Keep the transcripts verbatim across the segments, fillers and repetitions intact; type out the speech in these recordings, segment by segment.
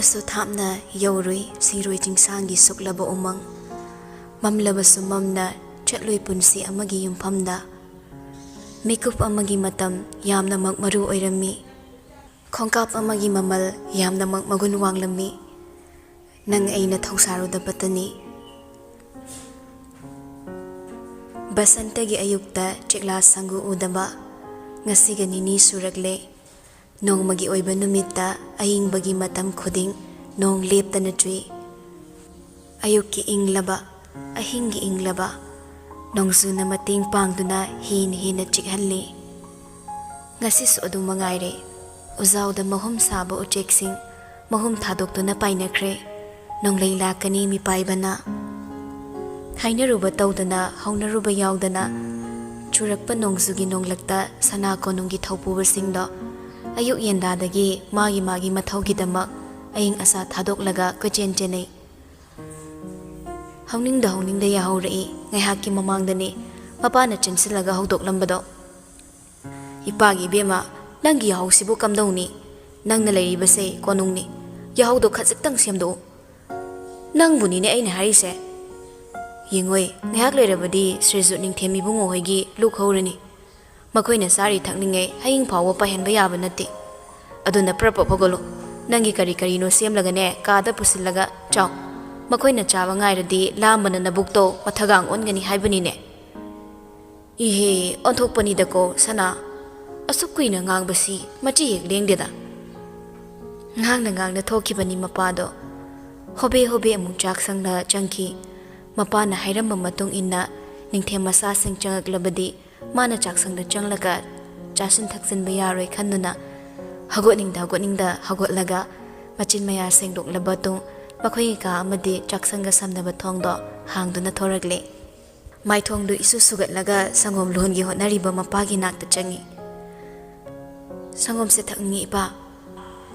ꯁꯨ ꯊꯥꯞꯅ ꯌꯧꯔꯨꯏ ꯁꯤꯔꯣꯏ ꯆꯤꯡꯁꯥꯡꯒꯤ ꯁꯨꯛꯂꯕ ꯎꯃꯪ꯫ ꯃꯝꯂꯕꯁꯨ ꯃꯝꯅ ꯆꯠꯂꯨꯏ ꯄꯨꯟꯁꯤ ꯑꯃꯒꯤ ꯌꯨꯝꯐꯝꯗ꯫ ꯃꯤꯀꯨꯞ ꯑꯃꯒꯤ ꯃꯇꯝ ꯌꯥꯝꯅꯃꯛ ꯃꯔꯨ ꯑꯣꯏꯔꯝꯃꯤ꯫ ꯈꯣꯡꯀꯥꯞ ꯑꯃꯒꯤ ꯃꯃꯜ ꯌꯥꯝꯅꯃꯛ ꯃꯒꯨꯟ ꯋꯥꯡꯂꯝꯃꯤ꯫ ꯅꯪ ꯑꯩꯅ ꯊꯧꯁꯥꯔꯨꯗꯕꯇꯅꯤ꯫ ꯕꯁꯟꯇꯒꯤ ꯑꯌꯨꯛꯇ ꯆꯦꯛꯂꯥ ꯁꯪꯒꯨ ꯎꯗꯕ ꯉꯁꯤꯒ ꯅꯤꯅꯤ ꯁꯨꯔꯛꯂꯦ꯫ ꯅꯣꯡꯃꯒꯤ ꯑꯣꯏꯕ ꯅꯨꯃꯤꯠꯇ ꯑꯏꯪꯕꯒꯤ ꯃꯇꯝ ꯈꯨꯗꯤꯡ ꯅꯣꯡ ꯂꯦꯞꯇꯅ ꯆꯨꯏ꯫ ꯑꯌꯨꯛꯀꯤ ꯏꯪꯂꯕ, ꯑꯍꯤꯡꯒꯤ ꯏꯪꯂꯕ ꯅꯣꯡꯖꯨꯅ ꯃꯇꯦꯡ ꯄꯥꯡꯗꯨꯅ ꯍꯦꯟꯅ ꯍꯦꯟꯅ ꯆꯤꯛꯍꯜꯂꯤ꯫ ꯉꯁꯤꯁꯨ ꯑꯗꯨ ꯃꯉꯥꯏꯔꯦ꯫ ꯎꯖꯥꯎꯗ ꯃꯍꯨꯝ ꯁꯥꯕ ꯎꯆꯦꯛꯁꯤꯡ ꯃꯍꯨꯝ ꯊꯥꯗꯣꯛꯇꯨꯅ ꯄꯥꯏꯅꯈ꯭ꯔꯦ꯫ ꯅꯣꯡꯂꯩ ꯂꯥꯛꯀꯅꯤ ꯃꯤꯄꯥꯏꯕꯅ꯫ ꯍꯥꯏꯅꯔꯨꯕ ꯇꯧꯗꯅ, ꯍꯧꯅꯔꯨꯕ ꯌꯥꯎꯗꯅ ꯆꯨꯔꯛꯄ ꯅꯣꯡꯖꯨꯒꯤ ꯅꯣꯡꯂꯛꯇ ꯁꯅꯥ ꯀꯣꯅꯨꯡꯒꯤ ꯊꯧꯄꯨꯕꯁꯤꯡꯗꯣ ꯑꯌꯨꯛ ꯌꯦꯟꯗꯥꯗꯒꯤ ꯃꯥꯒꯤ ꯃꯥꯒꯤ ꯃꯊꯧꯒꯤꯗꯃꯛ ꯑꯏꯪ ꯑꯁꯥ ꯊꯥꯗꯣꯛꯂꯒ ꯀꯣꯏꯆꯦꯟ ꯆꯦꯟꯅꯩ꯫ ꯍꯧꯅꯤꯡꯗ ꯍꯧꯅꯤꯡꯗ ꯌꯥꯍꯧꯔꯛꯏ꯫ ꯉꯥꯏꯍꯥꯛꯀꯤ ꯃꯃꯥꯡꯗꯅꯤ ꯃꯄꯥꯅ ꯆꯦꯟꯁꯤꯜꯂꯒ ꯍꯧꯗꯣꯛꯂꯝꯕꯗꯣ꯫ "ꯏꯄꯥꯒꯤ ꯏꯕꯦꯝꯃ, ꯅꯪꯒꯤ ꯌꯥꯍꯧꯁꯤꯕꯨ ꯀꯝꯗꯧꯅꯤ? ꯅꯪꯅ ꯂꯩꯔꯤꯕꯁꯦ ꯀꯣꯅꯨꯡꯅꯤ꯫ ꯌꯥꯍꯧꯗꯣ ꯈꯖꯤꯛꯇꯪ ꯁꯦꯝꯗꯣꯛꯎ꯫" "ꯅꯪꯕꯨꯅꯤꯅꯦ ꯑꯩꯅ ꯍꯥꯏꯔꯤꯁꯦ꯫ ꯌꯦꯡꯉꯣꯏ, ꯉꯥꯏꯍꯥꯛ ꯂꯩꯔꯕꯗꯤ ꯁ꯭ꯔꯤꯖꯨ ꯅꯤꯡꯊꯦꯝ ꯏꯕꯨꯡꯉꯣ ꯍꯣꯏꯒꯤ ꯂꯨꯛ ꯍꯧꯔꯅꯤ꯫ ꯃꯈꯣꯏꯅ ꯆꯥꯔꯤ ꯊꯛꯂꯤꯉꯩ ꯍꯌꯤꯡ ꯐꯥꯎꯕ ꯄꯥꯏꯍꯟꯕ ꯌꯥꯕ ꯅꯠꯇꯦ꯫ ꯑꯗꯨꯅ ꯄ꯭ꯔꯞ ꯄ꯭ꯔꯞ ꯍꯧꯒꯠꯂꯨ꯫ ꯅꯪꯒꯤ ꯀꯔꯤ ꯀꯔꯤꯅꯣ ꯁꯦꯝꯂꯒꯅꯦ ꯀꯥꯗ ꯄꯨꯁꯤꯜꯂꯒ ꯆꯥꯎ꯫ ꯃꯈꯣꯏꯅ ꯆꯥꯕ ꯉꯥꯏꯔꯗꯤ ꯂꯥꯝꯕꯅ ꯅꯕꯨꯛꯇꯣ ꯃꯊꯒꯥꯡ ꯑꯣꯟꯒꯅꯤ ꯍꯥꯏꯕꯅꯤꯅꯦ꯫" "ꯏꯍꯦ, ꯑꯣꯟꯊꯣꯛꯄꯅꯤꯗꯀꯣ ꯁꯅꯥ꯫ ꯑꯁꯨꯛ ꯀꯨꯏꯅ ꯉꯥꯡꯕꯁꯤ ꯃꯆꯤ ꯍꯦꯛ ꯂꯦꯡꯗꯦꯗ꯫" ꯉꯥꯡꯅ ꯉꯥꯡꯅ ꯊꯣꯛꯈꯤꯕꯅꯤ ꯃꯄꯥꯗꯣ꯫ ꯍꯣꯕꯦ ꯍꯣꯕꯦ ꯑꯃꯨꯛ ꯆꯥꯛꯁꯪꯗ ꯆꯪꯈꯤ꯫ ꯃꯄꯥꯅ ꯍꯥꯏꯔꯝꯕ ꯃꯇꯨꯡ ꯏꯟꯅ ꯅꯤꯡꯊꯦꯝ ꯃꯆꯥꯁꯤꯡ ꯆꯪꯂꯛꯂꯕꯗꯤ ꯃꯥꯅ ꯆꯥꯛꯁꯪꯗ ꯆꯪꯂꯒ ꯆꯥꯁꯤꯟ ꯊꯛꯆꯤꯟꯕ ꯌꯥꯔꯣꯏ ꯈꯟꯗꯨꯅ ꯍꯧꯒꯠꯅꯤꯡꯗ ꯍꯧꯒꯠꯅꯤꯡꯗ ꯍꯧꯒꯠꯂꯒ ꯃꯆꯤꯟ ꯃꯌꯥ ꯁꯦꯡꯗꯣꯛꯂꯕ ꯇꯨꯡ ꯃꯈꯣꯏꯒꯤ ꯀꯥ ꯑꯃꯗꯤ ꯆꯥꯛꯁꯪꯒ ꯁꯝꯅꯕ ꯊꯣꯡꯗꯣ ꯍꯥꯡꯗꯨꯅ ꯊꯣꯔꯛꯂꯦ꯫ ꯃꯥꯏꯊꯣꯡꯗꯨ ꯏꯁꯨ ꯁꯨꯒꯠꯂꯒ ꯁꯪꯒꯣꯝ ꯂꯣꯟꯒꯦ ꯍꯣꯠꯅꯔꯤꯕ ꯃꯄꯥꯒꯤ ꯅꯥꯛꯇ ꯆꯪꯉꯤ꯫ "ꯁꯪꯒꯣꯝꯁꯦ ꯊꯛꯅꯤꯡꯉꯤ, ꯏꯄꯥ꯫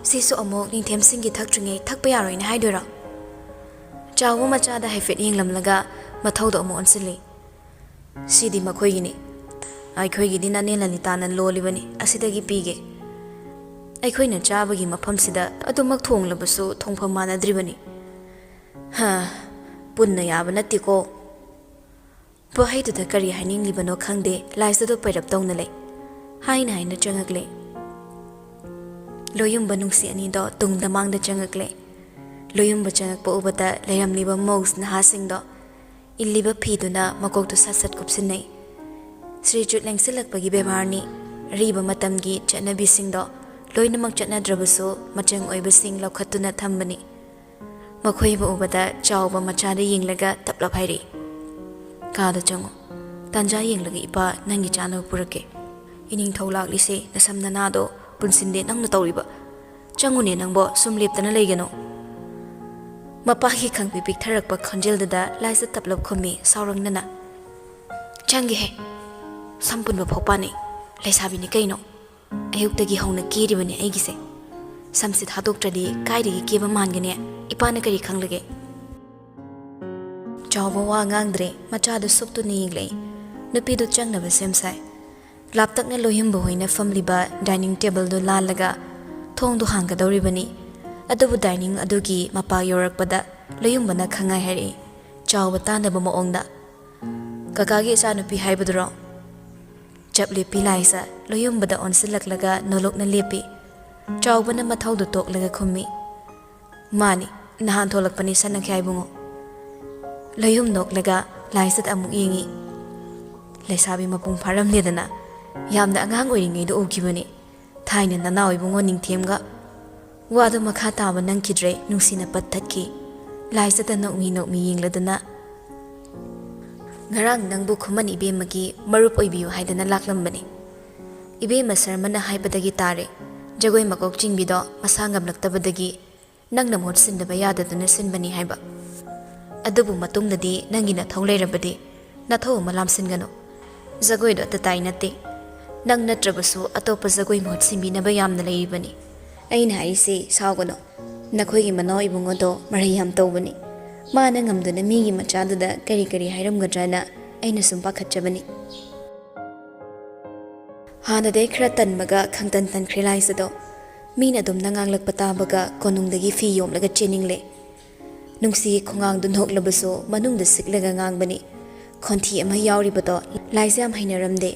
ꯁꯤꯁꯨ ꯑꯃꯨꯛ ꯅꯤꯡꯊꯦꯝꯁꯤꯡꯒꯤ ꯊꯛꯇ꯭ꯔꯤꯉꯩ ꯊꯛꯄ ꯌꯥꯔꯣꯏꯅ ꯍꯥꯏꯗꯣꯏꯔꯣ?" ꯆꯥꯎꯕ ꯃꯆꯥꯗ ꯍꯥꯏꯐꯦꯠ ꯌꯦꯡꯂꯝꯂꯒ ꯃꯊꯧꯗꯣ ꯑꯃꯨꯛ ꯑꯣꯟꯁꯤꯜꯂꯤ꯫ "ꯁꯤꯗꯤ ꯃꯈꯣꯏꯒꯤꯅꯤ꯫ ꯑꯩꯈꯣꯏꯒꯤꯗꯤ ꯅꯅꯦ ꯂꯂꯤꯇꯥꯅ ꯂꯣꯜꯂꯤꯕꯅꯤ꯫ ꯑꯁꯤꯗꯒꯤ ꯄꯤꯒꯦ꯫" ꯑꯩꯈꯣꯏꯅ ꯆꯥꯕꯒꯤ ꯃꯐꯝꯁꯤꯗ ꯑꯗꯨꯃꯛ ꯊꯣꯡꯂꯕꯁꯨ ꯊꯣꯡꯐꯝ ꯃꯥꯟꯅꯗ꯭ꯔꯤꯕꯅꯤ꯫ ꯍꯥ, ꯄꯨꯟꯅ ꯌꯥꯕ ꯅꯠꯇꯦꯀꯣ꯫ ꯋꯥꯍꯩꯗꯨꯗ ꯀꯔꯤ ꯍꯥꯏꯅꯤꯡꯂꯤꯕꯅꯣ ꯈꯪꯗꯦ, ꯂꯥꯏꯁꯗꯣ ꯄꯩꯔꯞ ꯇꯧꯅ ꯂꯩ꯫ ꯍꯥꯏꯅ ꯍꯥꯏꯅ ꯆꯪꯉꯛꯂꯦ꯫ ꯂꯣꯌꯨꯝꯕ ꯅꯨꯡꯁꯤ ꯑꯅꯤꯗꯣ ꯇꯨꯡꯗ ꯃꯥꯡꯗ ꯆꯪꯉꯛꯂꯦ꯫ ꯂꯣꯌꯨꯝꯕ ꯆꯪꯉꯛꯄ ꯎꯕꯗ ꯂꯩꯔꯝꯂꯤꯕ ꯃꯧꯁ ꯅꯍꯥꯁꯤꯡꯗꯣ ꯏꯜꯂꯤꯕ ꯐꯤꯗꯨꯅ ꯃꯀꯣꯛꯇꯨ ꯁꯠ ꯁꯠ ꯀꯨꯞꯁꯤꯟꯅꯩ꯫ ꯁ꯭ꯔꯤꯖꯨꯠ ꯂꯦꯡꯁꯤꯜꯂꯛꯄꯒꯤ ꯕꯦꯕꯥꯔꯅꯤ꯫ ꯑꯔꯤꯕ ꯃꯇꯝꯒꯤ ꯆꯠꯅꯕꯤꯁꯤꯡꯗꯣ ꯂꯣꯏꯅꯃꯛ ꯆꯠꯅꯗ꯭ꯔꯕꯁꯨ ꯃꯆꯪ ꯑꯣꯏꯕꯁꯤꯡ ꯂꯧꯈꯠꯇꯨꯅ ꯊꯝꯕꯅꯤ꯫ ꯃꯈꯣꯏꯕꯨ ꯎꯕꯗ ꯆꯥꯎꯕ ꯃꯆꯥꯗ ꯌꯦꯡꯂꯒ ꯇꯞꯂꯞ ꯍꯥꯏꯔꯛꯏ, "ꯀꯥꯗ ꯆꯪꯉꯨ꯫ ꯇꯥꯟꯖꯥ ꯌꯦꯡꯂꯒ ꯏꯄꯥ ꯅꯪꯒꯤ ꯆꯥꯅꯕ ꯄꯨꯔꯛꯀꯦ꯫ ꯏꯅꯤꯡꯊꯧ ꯂꯥꯛꯂꯤꯁꯦ ꯅꯁꯝ ꯅꯅꯥꯗꯣ ꯄꯨꯟꯁꯤꯟꯗꯦ ꯅꯪꯅ ꯇꯧꯔꯤꯕ꯫ ꯆꯪꯉꯨꯅꯦ ꯅꯪꯕꯣ, ꯁꯨꯝ ꯂꯦꯞꯇꯅ ꯂꯩꯒꯅꯨ꯫" ꯃꯄꯥꯒꯤ ꯈꯪꯄꯤ ꯄꯤꯛꯊꯔꯛꯄ ꯈꯣꯟꯖꯦꯜꯗꯨꯗ ꯂꯥꯏꯁꯗ ꯇꯞꯂꯞ ꯈꯨꯝꯃꯤ ꯁꯥꯎꯔꯪꯅꯅ, "ꯆꯪꯒꯦꯍꯦ꯫ ꯁꯝ ꯄꯨꯟꯕ ꯐꯥꯎ ꯄꯥꯅꯩ꯫ ꯂꯩꯁꯥꯕꯤꯅꯤ ꯀꯩꯅꯣ꯫ ꯑꯌꯨꯛꯇꯒꯤ ꯍꯧꯅ ꯀꯦꯔꯤꯕꯅꯤ ꯑꯩꯒꯤꯁꯦ꯫ ꯁꯝꯁꯦ ꯊꯥꯗꯣꯛꯇ꯭ꯔꯗꯤ ꯀꯥꯏꯗꯒꯤ ꯀꯦꯕ ꯃꯥꯟꯒꯅꯤ? ꯏꯄꯥꯅ ꯀꯔꯤ ꯈꯪꯂꯒꯦ?" ꯆꯥꯎꯕ ꯋꯥ ꯉꯥꯡꯗ꯭ꯔꯦ, ꯃꯆꯥꯗꯨ ꯁꯨꯞꯇꯨꯅ ꯌꯦꯡꯂꯛꯏ꯫ ꯅꯨꯄꯤꯗꯨ ꯆꯪꯅꯕ ꯁꯦꯝ ꯁꯥꯏ꯫ ꯂꯥꯞꯇꯛꯅ ꯂꯣꯌꯨꯝꯕ ꯍꯣꯏꯅ ꯐꯝꯂꯤꯕ ꯗꯥꯏꯅꯤꯡ ꯇꯦꯕꯜꯗꯨ ꯂꯥꯜꯂꯒ ꯊꯣꯡꯗꯨ ꯍꯥꯡꯒꯗꯧꯔꯤꯕꯅꯤ꯫ ꯑꯗꯨꯕꯨ ꯗꯥꯏꯅꯤꯡ ꯑꯗꯨꯒꯤ ꯃꯄꯥ ꯌꯧꯔꯛꯄꯗ ꯂꯣꯌꯨꯝꯕꯅ ꯈꯪꯉꯥꯏ ꯍꯥꯏꯔꯛꯏ, ꯆꯥꯎꯕ ꯇꯥꯅꯕ ꯃꯑꯣꯡꯗ, "ꯀꯀꯥꯒꯤ ꯏꯆꯥꯅꯨꯄꯤ ꯍꯥꯏꯕꯗꯨꯔꯣ?" ꯆꯞ ꯂꯦꯞꯄꯤ ꯂꯥꯏꯁ ꯂꯣꯌꯨꯝꯕꯗ ꯑꯣꯟꯁꯤꯜꯂꯛꯂꯒ ꯅꯣꯂꯣꯛꯅ ꯂꯦꯞꯄꯤ꯫ ꯆꯥꯎꯕꯅ ꯃꯊꯧꯗꯨ ꯇꯣꯛꯂꯒ ꯈꯨꯝꯃꯤ, "ꯃꯥꯅꯤ, ꯅꯍꯥꯟ ꯊꯣꯛꯂꯛꯄꯅꯤ ꯁꯅꯥꯈ꯭ꯌꯥꯏ ꯏꯕꯨꯡꯉꯣ꯫" ꯂꯣꯌꯨꯝ ꯅꯣꯛꯂꯒ ꯂꯥꯏꯁꯗ ꯑꯃꯨꯛ ꯌꯦꯡꯉꯤ꯫ "ꯂꯩꯁꯥꯕꯤ ꯃꯄꯨꯡ ꯐꯥꯔꯝꯂꯦꯗꯅ꯫ ꯌꯥꯝꯅ ꯑꯉꯥꯡ ꯑꯣꯏꯔꯤꯉꯩꯗ ꯎꯈꯤꯕꯅꯤ, ꯊꯥꯏꯅ ꯅꯅꯥꯎ ꯏꯕꯨꯡꯉꯣ ꯅꯤꯡꯊꯦꯝꯒ꯫" ꯋꯥꯗꯨ ꯃꯈꯥ ꯇꯥꯕ ꯅꯪꯈꯤꯗ꯭ꯔꯦ, ꯅꯨꯡꯁꯤꯅ ꯄꯠ ꯊꯠꯈꯤ꯫ ꯂꯥꯏꯁꯗ ꯅꯣꯛꯃꯤ ꯅꯣꯛꯃꯤ ꯌꯦꯡꯂꯗꯨꯅ, "ꯉꯔꯥꯡ ꯅꯪꯕꯨ ꯈꯨꯃꯟ ꯏꯕꯦꯝꯃꯒꯤ ꯃꯔꯨꯞ ꯑꯣꯏꯕꯤꯌꯨ ꯍꯥꯏꯗꯅ ꯂꯥꯛꯂꯝꯕꯅꯤ꯫ ꯏꯕꯦꯝꯃ ꯁꯔꯃꯅ ꯍꯥꯏꯕꯗꯒꯤ ꯇꯥꯔꯦ, ꯖꯒꯣꯏ ꯃꯀꯣꯛ ꯆꯤꯡꯕꯤꯗꯣ ꯃꯁꯥ ꯉꯝꯂꯛꯇꯕꯗꯒꯤ ꯅꯪꯅ ꯃꯍꯨꯠ ꯁꯤꯟꯗꯕ ꯌꯥꯗꯗꯨꯅ ꯁꯤꯟꯕꯅꯤ ꯍꯥꯏꯕ꯫ ꯑꯗꯨꯕꯨ ꯃꯇꯨꯡꯗꯗꯤ ꯅꯪꯒꯤ ꯅꯊꯧ ꯂꯩꯔꯕꯗꯤ ꯅꯊꯧ ꯑꯃ ꯂꯥꯝꯁꯤꯟꯒꯅꯨ꯫ ꯖꯒꯣꯏꯗꯣ ꯑꯇ ꯇꯥꯏ ꯅꯠꯇꯦ꯫ ꯅꯪ ꯅꯠꯇ꯭ꯔꯕꯁꯨ ꯑꯇꯣꯞꯄ ꯖꯒꯣꯏ ꯃꯍꯨꯠ ꯁꯤꯟꯕꯤꯅꯕ ꯌꯥꯝꯅ ꯂꯩꯔꯤꯕꯅꯤ꯫ ꯑꯩꯅ ꯍꯥꯏꯔꯤꯁꯦ ꯁꯥꯎꯒꯅꯨ꯫ ꯅꯈꯣꯏꯒꯤ ꯃꯅꯥꯎ ꯏꯕꯨꯡꯉꯣꯗꯣ ꯃꯔꯩ ꯌꯥꯝ ꯇꯧꯕꯅꯤ꯫ ꯃꯥꯅ ꯉꯝꯗꯨꯅ ꯃꯤꯒꯤ ꯃꯆꯥꯗꯨꯗ ꯀꯔꯤ ꯀꯔꯤ ꯍꯥꯏꯔꯝꯒꯗ꯭ꯔꯅ ꯑꯩꯅ ꯁꯨꯝ ꯄꯥꯈꯠꯆꯕꯅꯤ꯫" ꯍꯥꯟꯅꯗꯩ ꯈꯔ ꯇꯟꯕꯒ ꯈꯪꯇꯟ ꯇꯟꯈ꯭ꯔꯦ ꯂꯥꯏꯁꯗꯣ꯫ ꯃꯤꯅ ꯑꯗꯨꯝꯅ ꯉꯥꯡꯂꯛꯄ ꯇꯥꯕꯒ ꯀꯣꯅꯨꯡꯗꯒꯤ ꯐꯤ ꯌꯣꯝꯂꯒ ꯆꯦꯟꯅꯤꯡꯂꯦ꯫ ꯅꯨꯡꯁꯤꯒꯤ ꯈꯣꯡꯉꯥꯡꯗꯨ ꯅꯣꯛꯂꯕꯁꯨ ꯃꯅꯨꯡꯗ ꯁꯤꯛꯂꯒ ꯉꯥꯡꯕꯅꯤ꯫ ꯈꯣꯟꯊꯤ ꯑꯃ ꯌꯥꯎꯔꯤꯕꯗꯣ ꯂꯥꯏꯖꯥ ꯌꯥꯝ ꯍꯩꯅꯔꯝꯗꯦ꯫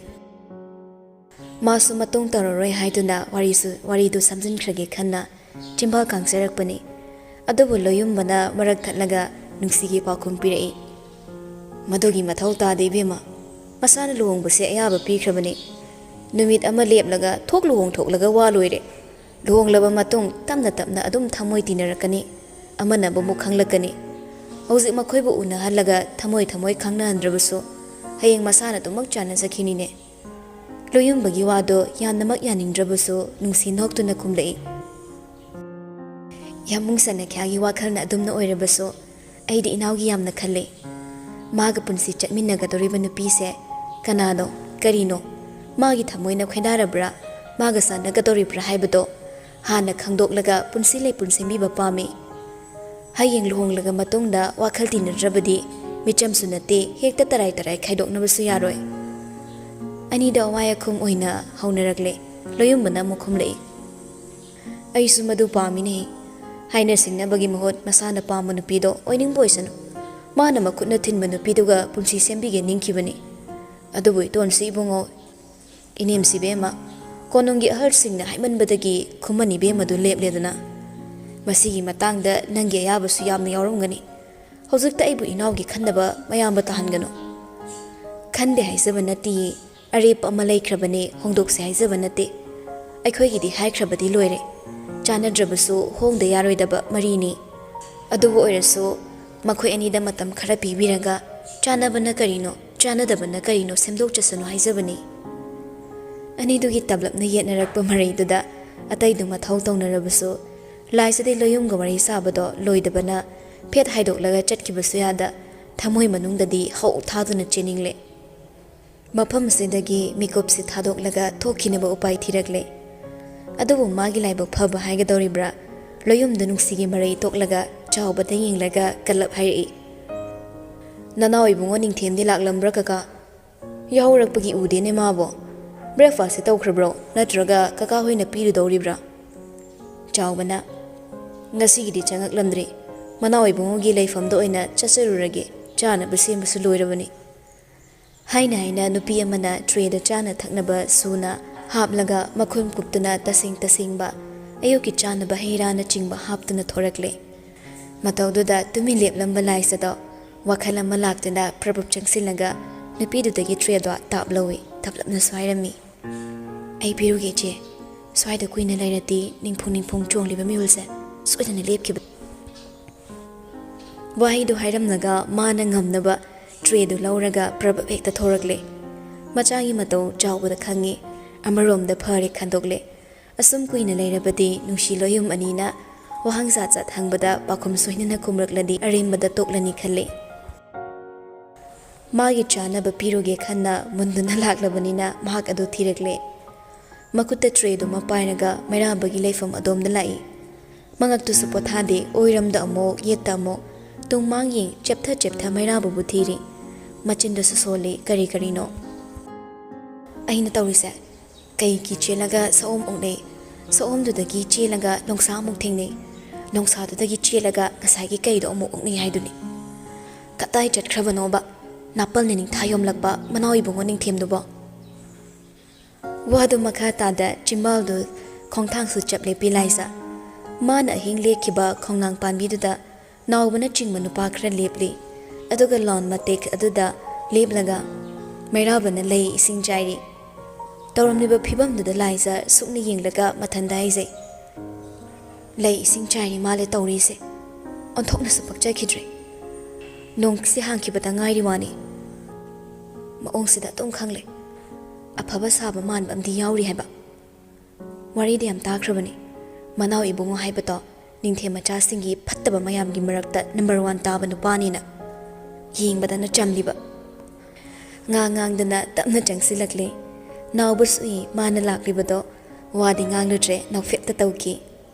ꯃꯥꯁꯨ ꯃꯇꯨꯡ ꯇꯧꯔꯔꯣꯏ ꯍꯥꯏꯗꯨꯅ ꯋꯥꯔꯤꯁꯨ, ꯋꯥꯔꯤꯗꯨ ꯁꯝꯖꯤꯟꯈ꯭ꯔꯒꯦ ꯈꯟꯅ ꯆꯤꯝꯕꯥꯜ ꯀꯥꯡꯖꯔꯛꯄꯅꯤ꯫ ꯑꯗꯨꯕꯨ ꯂꯣꯌꯨꯝꯕꯅ ꯃꯔꯛ ꯊꯠꯂꯒ ꯅꯨꯡꯁꯤꯒꯤ ꯄꯥꯎꯈꯨꯝ ꯄꯤꯔꯛꯏ꯫ "ꯃꯗꯨꯒꯤ ꯃꯊꯧ ꯇꯥꯗꯦ ꯏꯕꯦꯝꯃ꯫ ꯃꯁꯥꯅ ꯂꯨꯍꯣꯡꯕꯁꯦ ꯑꯌꯥꯕ ꯄꯤꯈ꯭ꯔꯕꯅꯤ꯫ ꯅꯨꯃꯤꯠ ꯑꯃ ꯂꯦꯞꯂꯒ ꯊꯣꯛ ꯂꯨꯍꯣꯡꯊꯣꯛꯂꯒ ꯋꯥ ꯂꯣꯏꯔꯦ꯫ ꯂꯨꯍꯣꯡꯂꯕ ꯃꯇꯨꯡ ꯇꯞꯅ ꯇꯞꯅ ꯑꯗꯨꯝ ꯊꯃꯣꯏ ꯇꯤꯟꯅꯔꯛꯀꯅꯤ꯫ ꯑꯃꯅ ꯑꯃꯕꯨ ꯈꯪꯂꯛꯀꯅꯤ꯫ ꯍꯧꯖꯤꯛ ꯃꯈꯣꯏꯕꯨ ꯎꯅꯍꯜꯂꯒ ꯊꯃꯣꯏ ꯊꯃꯣꯏ ꯈꯪꯅꯍꯟꯗ꯭ꯔꯕꯁꯨ ꯍꯌꯦꯡ ꯃꯁꯥꯅ ꯑꯗꯨꯃꯛ ꯆꯥꯟꯅꯖꯈꯤꯅꯤꯅꯦ꯫" ꯂꯣꯌꯨꯝꯕꯒꯤ ꯋꯥꯗꯣ ꯌꯥꯝꯅꯃꯛ ꯌꯥꯅꯤꯡꯗ꯭ꯔꯕꯁꯨ ꯅꯨꯡꯁꯤ ꯅꯣꯛꯇꯨꯅ ꯈꯨꯝꯂꯛꯏ꯫ ꯌꯥꯝꯕꯨꯡ ꯁꯅꯥꯈ꯭ꯌꯥꯒꯤ ꯋꯥꯈꯜꯅ ꯑꯗꯨꯝꯅ ꯑꯣꯏꯔꯕꯁꯨ ꯑꯩꯗꯤ ꯏꯅꯥꯎꯒꯤ ꯌꯥꯝꯅ ꯈꯜꯂꯦ꯫ ꯃꯥꯒ ꯄꯨꯟꯁꯤ ꯆꯠꯃꯤꯟꯅꯒꯗꯧꯔꯤꯕ ꯅꯨꯄꯤꯁꯦ ꯀꯅꯥꯅꯣ, ꯀꯔꯤꯅꯣ, ꯃꯥꯒꯤ ꯊꯃꯣꯏꯅ ꯈꯣꯏꯗꯥꯔꯕ꯭ꯔꯥ, ꯃꯥꯒ ꯆꯥꯟꯅꯒꯗꯧꯔꯤꯕ꯭ꯔꯥ ꯍꯥꯏꯕꯗꯣ ꯍꯥꯟꯅ ꯈꯪꯗꯣꯛꯂꯒ ꯄꯨꯟꯁꯤ ꯂꯩꯄꯨꯟ ꯁꯦꯝꯕꯤꯕ ꯄꯥꯝꯃꯤ꯫ ꯍꯌꯦꯡ ꯂꯨꯍꯣꯡꯂꯒ ꯃꯇꯨꯡꯗ ꯋꯥꯈꯜ ꯇꯤꯟꯅꯗ꯭ꯔꯕꯗꯤ ꯃꯤꯆꯝꯁꯨ ꯅꯠꯇꯦ, ꯍꯦꯛꯇ ꯇꯔꯥꯏ ꯇꯔꯥꯏ ꯈꯥꯏꯗꯣꯛꯅꯕꯁꯨ ꯌꯥꯔꯣꯏ꯫ ꯑꯅꯤꯗꯣ ꯑꯋꯥꯏ ꯑꯈꯨꯝ ꯑꯣꯏꯅ ꯍꯧꯅꯔꯛꯂꯦ꯫ ꯂꯣꯌꯨꯝꯕꯅ ꯑꯃꯨꯛ ꯈꯨꯝꯂꯛꯏ꯫ "ꯑꯩꯁꯨ ꯃꯗꯨ ꯄꯥꯝꯃꯤꯅꯦ꯫ ꯍꯥꯏꯅ ꯁꯤꯡꯅꯕꯒꯤ ꯃꯍꯨꯠ ꯃꯁꯥꯅ ꯄꯥꯝꯕ ꯅꯨꯄꯤꯗꯣ ꯑꯣꯏꯅꯤꯡꯕ ꯑꯣꯏꯁꯅꯨ꯫ ꯃꯥꯅ ꯃꯈꯨꯠꯅ ꯊꯤꯟꯕ ꯅꯨꯄꯤꯗꯨꯒ ꯄꯨꯟꯁꯤ ꯁꯦꯝꯕꯤꯒꯦ ꯅꯤꯡꯈꯤꯕꯅꯤ꯫ ꯑꯗꯨꯕꯨ ꯏꯇꯣꯟꯁꯤ ꯏꯕꯨꯡꯉꯣ, ꯏꯅꯦꯝꯁꯤ ꯏꯕꯦꯝꯃ, ꯀꯣꯅꯨꯡꯒꯤ ꯑꯍꯜꯁꯤꯡꯅ ꯍꯥꯏꯃꯟꯕꯗꯒꯤ ꯈꯨꯃꯟ ꯏꯕꯦꯝꯃꯗꯨ ꯂꯦꯞꯂꯦꯗꯅ꯫ ꯃꯁꯤꯒꯤ ꯃꯇꯥꯡꯗ ꯅꯪꯒꯤ ꯑꯌꯥꯕꯁꯨ ꯌꯥꯝꯅ ꯌꯥꯎꯔꯝꯒꯅꯤ꯫ ꯍꯧꯖꯤꯛꯇ ꯑꯩꯕꯨ ꯏꯅꯥꯎꯒꯤ ꯈꯟꯅꯕ ꯃꯌꯥꯝꯕ ꯇꯥꯍꯟꯒꯅꯨ꯫" "ꯈꯟꯗꯦ ꯍꯥꯏꯖꯕ ꯅꯠꯇꯤꯌꯦ꯫ ꯑꯔꯦꯞꯄ ꯑꯃ ꯂꯩꯈ꯭ꯔꯕꯅꯦ, ꯍꯣꯡꯗꯣꯛꯁꯦ ꯍꯥꯏꯖꯕ ꯅꯠꯇꯦ꯫ ꯑꯩꯈꯣꯏꯒꯤꯗꯤ ꯍꯥꯏꯈ꯭ꯔꯕꯗꯤ ꯂꯣꯏꯔꯦ꯫ ꯆꯥꯟꯅꯗ꯭ꯔꯕꯁꯨ ꯍꯣꯡꯗ ꯌꯥꯔꯣꯏꯗꯕ ꯃꯔꯤꯅꯤ꯫ ꯑꯗꯨꯕꯨ ꯑꯣꯏꯔꯁꯨ ꯃꯈꯣꯏ ꯑꯅꯤꯗ ꯃꯇꯝ ꯈꯔ ꯄꯤꯕꯤꯔꯒ ꯆꯥꯟꯅꯕꯅ ꯀꯔꯤꯅꯣ, ꯆꯥꯟꯅꯗꯕꯅ ꯀꯔꯤꯅꯣ ꯁꯦꯝꯗꯣꯛꯆꯁꯅꯨ ꯍꯥꯏꯖꯕꯅꯤ꯫" ꯑꯅꯤꯗꯨꯒꯤ ꯇꯞꯂꯞꯅ ꯌꯦꯠꯅꯔꯛꯄ ꯃꯔꯩꯗꯨꯗ ꯑꯇꯩꯗꯨ ꯃꯊꯧ ꯇꯧꯅꯔꯕꯁꯨ ꯂꯥꯏꯖꯗꯤ ꯂꯣꯌꯨꯝꯒ ꯋꯥꯔꯤ ꯁꯥꯕꯗꯣ ꯂꯣꯏꯗꯕꯅ ꯐꯦꯠ ꯍꯥꯏꯗꯣꯛꯂꯒ ꯆꯠꯈꯤꯕꯁꯨ ꯌꯥꯗ ꯊꯃꯣꯏ ꯃꯅꯨꯡꯗꯗꯤ ꯍꯧ ꯊꯥꯗꯨꯅ ꯆꯦꯟꯅꯤꯡꯂꯦ꯫ ꯃꯐꯝꯁꯤꯗꯒꯤ ꯃꯤꯀꯨꯞꯁꯤ ꯊꯥꯗꯣꯛꯂꯒ ꯊꯣꯛꯈꯤꯅꯕ ꯎꯄꯥꯏ ꯊꯤꯔꯛꯂꯦ꯫ ꯑꯗꯨꯕꯨ ꯃꯥꯒꯤ ꯂꯥꯏꯕꯛ ꯐꯕ ꯍꯥꯏꯒꯗꯧꯔꯤꯕ꯭ꯔꯥ, ꯂꯣꯌꯨꯝꯗ ꯅꯨꯡꯁꯤꯒꯤ ꯃꯔꯩ ꯇꯣꯛꯂꯒ ꯆꯥꯎꯕꯗ ꯌꯦꯡꯂꯒ ꯀꯜꯂꯞ ꯍꯥꯏꯔꯛꯏ꯫ "ꯅꯅꯥꯎ ꯏꯕꯨꯡꯉꯣ ꯅꯤꯡꯊꯦꯝꯗꯤ ꯂꯥꯛꯂꯝꯕ꯭ꯔꯥ ꯀꯀꯥ? ꯌꯥꯍꯧꯔꯛꯄꯒꯤ ꯎꯗꯦꯅꯦ ꯃꯥꯕꯣ꯫ ꯕ꯭ꯔꯦꯛꯐꯥꯁꯁꯦ ꯇꯧꯈ꯭ꯔꯕ꯭ꯔꯣ, ꯅꯠꯇ꯭ꯔꯒ ꯀꯀꯥ ꯍꯣꯏꯅ ꯄꯤꯔꯨꯗꯧꯔꯤꯕ꯭ꯔꯥ?" ꯆꯥꯎꯕꯅ, "ꯉꯁꯤꯒꯤꯗꯤ ꯆꯪꯉꯛꯂꯝꯗ꯭ꯔꯤ, ꯃꯅꯥꯎ ꯏꯕꯨꯡꯉꯣꯒꯤ ꯂꯩꯐꯝꯗ ꯑꯣꯏꯅ ꯆꯠꯆꯔꯨꯔꯒꯦ, ꯆꯥꯅꯕ ꯁꯦꯝꯕꯁꯨ ꯂꯣꯏꯔꯕꯅꯤ" ꯍꯥꯏꯅ ꯍꯥꯏꯅ ꯅꯨꯄꯤ ꯑꯃꯅ ꯇ꯭ꯔꯦꯗ ꯆꯥꯅ ꯊꯛꯅꯕ ꯁꯨꯅ ꯍꯥꯞꯂꯒ ꯃꯈꯨꯝ ꯀꯨꯞꯇꯨꯅ ꯇꯁꯦꯡ ꯇꯁꯦꯡꯕ ꯑꯌꯨꯛꯀꯤ ꯆꯥꯅꯕ ꯍꯩ ꯔꯥꯅꯆꯤꯡꯕ ꯍꯥꯞꯇꯨꯅ ꯊꯣꯔꯛꯂꯦ꯫ ꯃꯇꯧꯗꯨꯗ ꯇꯨꯃꯤꯟ ꯂꯦꯞꯂꯝꯕ ꯂꯥꯏꯖꯗꯣ ꯋꯥꯈꯜ ꯑꯃ ꯂꯥꯛꯇꯨꯅ ꯄ꯭ꯔꯕꯨꯞ ꯆꯪꯁꯤꯜꯂꯒ ꯅꯨꯄꯤꯗꯨꯗꯒꯤ ꯇ꯭ꯔꯦꯗꯣ ꯇꯥꯞ ꯂꯧꯏ, ꯇꯞꯂꯞꯅꯁꯨ ꯍꯥꯏꯔꯝꯃꯤ, "ꯑꯩ ꯄꯤꯔꯨꯒꯦ ꯏꯆꯦ, ꯁ꯭ꯋꯥꯏꯗ ꯀꯨꯏꯅ ꯂꯩꯔꯗꯤ ꯅꯤꯡꯐꯨ ꯅꯤꯡꯐꯨꯡ ꯆꯣꯡꯂꯤꯕ ꯃꯤꯍꯨꯜꯁꯦ ꯁꯣꯏꯗꯅ ꯂꯦꯞꯈꯤꯕ"꯫ ꯋꯥꯍꯩꯗꯨ ꯍꯥꯏꯔꯝꯂꯒ ꯃꯥꯅ ꯉꯝꯅꯕ ꯇ꯭ꯔꯦꯗꯨ ꯂꯧꯔꯒ ꯄ꯭ꯔꯕꯨꯞ ꯍꯦꯛꯇ ꯊꯣꯔꯛꯂꯦ꯫ ꯃꯆꯥꯒꯤ ꯃꯇꯧ ꯆꯥꯎꯕꯗ ꯈꯪꯉꯤ꯫ ꯑꯃꯔꯣꯝꯗ ꯐꯔꯦ ꯈꯟꯗꯣꯛꯂꯦ꯫ ꯑꯁꯨꯝ ꯀꯨꯏꯅ ꯂꯩꯔꯕꯗꯤ ꯅꯨꯡꯁꯤ ꯂꯣꯌꯨꯝ ꯑꯅꯤꯅ ꯋꯥꯍꯪ ꯖꯥꯠ ꯖꯥꯠ ꯍꯪꯕꯗ ꯄꯥꯎꯈꯨꯝ ꯁꯣꯏꯗꯅ ꯈꯨꯝꯂꯛꯂꯗꯤ ꯑꯔꯦꯝꯕꯗ ꯇꯣꯛꯂꯅꯤ ꯈꯜꯂꯤ꯫ ꯃꯥꯒꯤ ꯆꯥꯅꯕ ꯄꯤꯔꯨꯒꯦ ꯈꯟꯅ ꯃꯨꯟꯗꯨꯅ ꯂꯥꯛꯂꯕꯅꯤꯅ ꯃꯍꯥꯛ ꯑꯗꯨ ꯊꯤꯔꯛꯂꯦ꯫ ꯃꯈꯨꯠꯇ ꯇ꯭ꯔꯦꯗꯨꯃ ꯄꯥꯏꯔꯒ ꯃꯩꯔꯥꯕꯒꯤ ꯂꯩꯐꯝ ꯑꯗꯣꯝꯗ ꯂꯥꯛꯏ꯫ ꯃꯉꯛꯇꯨꯁꯨ ꯄꯣꯊꯥꯗꯦ, ꯑꯣꯏꯔꯝꯗ ꯑꯃꯨꯛ, ꯌꯦꯠꯇ ꯑꯃꯨꯛ, ꯇꯨꯡ ꯃꯥꯡ ꯌꯦꯡ, ꯆꯦꯞꯊ ꯆꯦꯞꯊ ꯃꯩꯔꯥꯕꯕꯨ ꯊꯤꯔꯤ꯫ ꯃꯆꯤꯟꯗꯁꯨ ꯁꯣꯜꯂꯤ ꯀꯔꯤ ꯀꯔꯤꯅꯣ꯫ ꯑꯩꯅ ꯇꯧꯔꯤꯁꯦ, ꯀꯩꯒꯤ ꯆꯦꯜꯂꯒ ꯁꯑꯣꯝ ꯑꯣꯛꯅꯩ, ꯁꯑꯣꯝꯗꯨꯗꯒꯤ ꯆꯦꯜꯂꯒ ꯅꯣꯡꯁꯥ ꯑꯃꯨꯛ ꯊꯦꯡꯅꯩ, ꯅꯣꯡꯁꯥꯗꯨꯗꯒꯤ ꯆꯦꯜꯂꯒ ꯉꯁꯥꯏꯒꯤ ꯀꯩꯗꯣ ꯑꯃꯨꯛ ꯑꯣꯛꯅꯩ ꯍꯥꯏꯗꯨꯅꯤ꯫ ꯀꯗꯥꯏ ꯆꯠꯈ꯭ꯔꯕꯅꯣꯕ ꯅꯥꯄꯜꯅ ꯅꯤꯡꯊꯥ ꯌꯣꯝꯂꯛꯄ ꯃꯅꯥꯎ ꯏꯕꯨꯡꯉꯣ ꯅꯤꯡꯊꯦꯝꯗꯨꯕꯣ? ꯋꯥꯗꯨ ꯃꯈꯥ ꯇꯥꯗ ꯆꯤꯝꯕꯥꯜꯗꯨ ꯈꯣꯡꯊꯥꯡꯁꯨ ꯆꯞꯂꯦ ꯄꯤꯂꯥꯏꯖꯥ꯫ ꯃꯥꯅ ꯑꯍꯤꯡ ꯂꯦꯛꯈꯤꯕ ꯈꯣꯡꯅꯥꯡ ꯄꯥꯟꯕꯤꯗꯨꯗ ꯅꯥꯎꯕꯅꯆꯤꯡꯕ ꯅꯨꯄꯥ ꯈꯔ ꯂꯦꯞꯂꯤ꯫ ꯑꯗꯨꯒ ꯂꯥꯟ ꯃꯇꯦꯛ ꯑꯗꯨꯗ ꯂꯦꯞꯂꯒ ꯃꯩꯔꯥꯕꯅ ꯂꯩ ꯏꯁꯤꯡ ꯆꯥꯏꯔꯤ꯫ ꯇꯧꯔꯝꯂꯤꯕ ꯐꯤꯕꯝꯗꯨꯗ ꯂꯥꯏꯖꯥ ꯁꯨꯛꯅ ꯌꯦꯡꯂꯒ ꯃꯊꯟꯗ ꯍꯥꯏꯖꯩ, "ꯂꯩ ꯏꯁꯤꯡ ꯆꯥꯏꯔꯤ ꯃꯥꯜꯂꯦ ꯇꯧꯔꯤꯁꯦ꯫ ꯑꯣꯟꯊꯣꯛꯅꯁꯨ ꯄꯛꯆꯈꯤꯗ꯭ꯔꯦ꯫ ꯅꯣꯡꯁꯤ ꯍꯥꯡꯈꯤꯕꯇ ꯉꯥꯏꯔꯤ ꯋꯥꯅꯤ꯫ ꯃꯑꯣꯡꯁꯤꯗ ꯑꯗꯨꯝ ꯈꯪꯂꯦ꯫ ꯑꯐꯕ ꯁꯥꯕ ꯃꯥꯟꯕ ꯑꯃꯗꯤ ꯌꯥꯎꯔꯤ ꯍꯥꯏꯕ"꯫ ꯋꯥꯔꯤꯗꯤ ꯌꯥꯝ ꯇꯥꯈ꯭ꯔꯕꯅꯤ꯫ ꯃꯅꯥꯎ ꯏꯕꯨꯡꯉꯣ ꯍꯥꯏꯕꯗꯣ ꯅꯤꯡꯊꯦꯝ ꯃꯆꯥꯁꯤꯡꯒꯤ ꯐꯠꯇꯕ ꯃꯌꯥꯝꯒꯤ ꯃꯔꯛꯇ ꯅꯝꯕꯔ ꯋꯥꯟ ꯇꯥꯕ ꯅꯨꯄꯥꯅꯤꯅ꯫ ꯌꯦꯡꯕꯗꯅ ꯆꯝꯂꯤꯕ꯫ ꯉꯥꯡ ꯉꯥꯡꯗꯅ ꯇꯞꯅ ꯆꯪꯁꯤꯜꯂꯛꯂꯦ꯫ ꯅꯥꯎꯕꯁꯨ ꯎꯏ ꯃꯥꯅ ꯂꯥꯛꯂꯤꯕꯗꯣ꯫ ꯋꯥꯗꯤ ꯉꯥꯡꯂꯨꯗ꯭ꯔꯦ, ꯅꯣꯛꯐꯦꯠꯇ ꯇꯧꯈꯤ꯫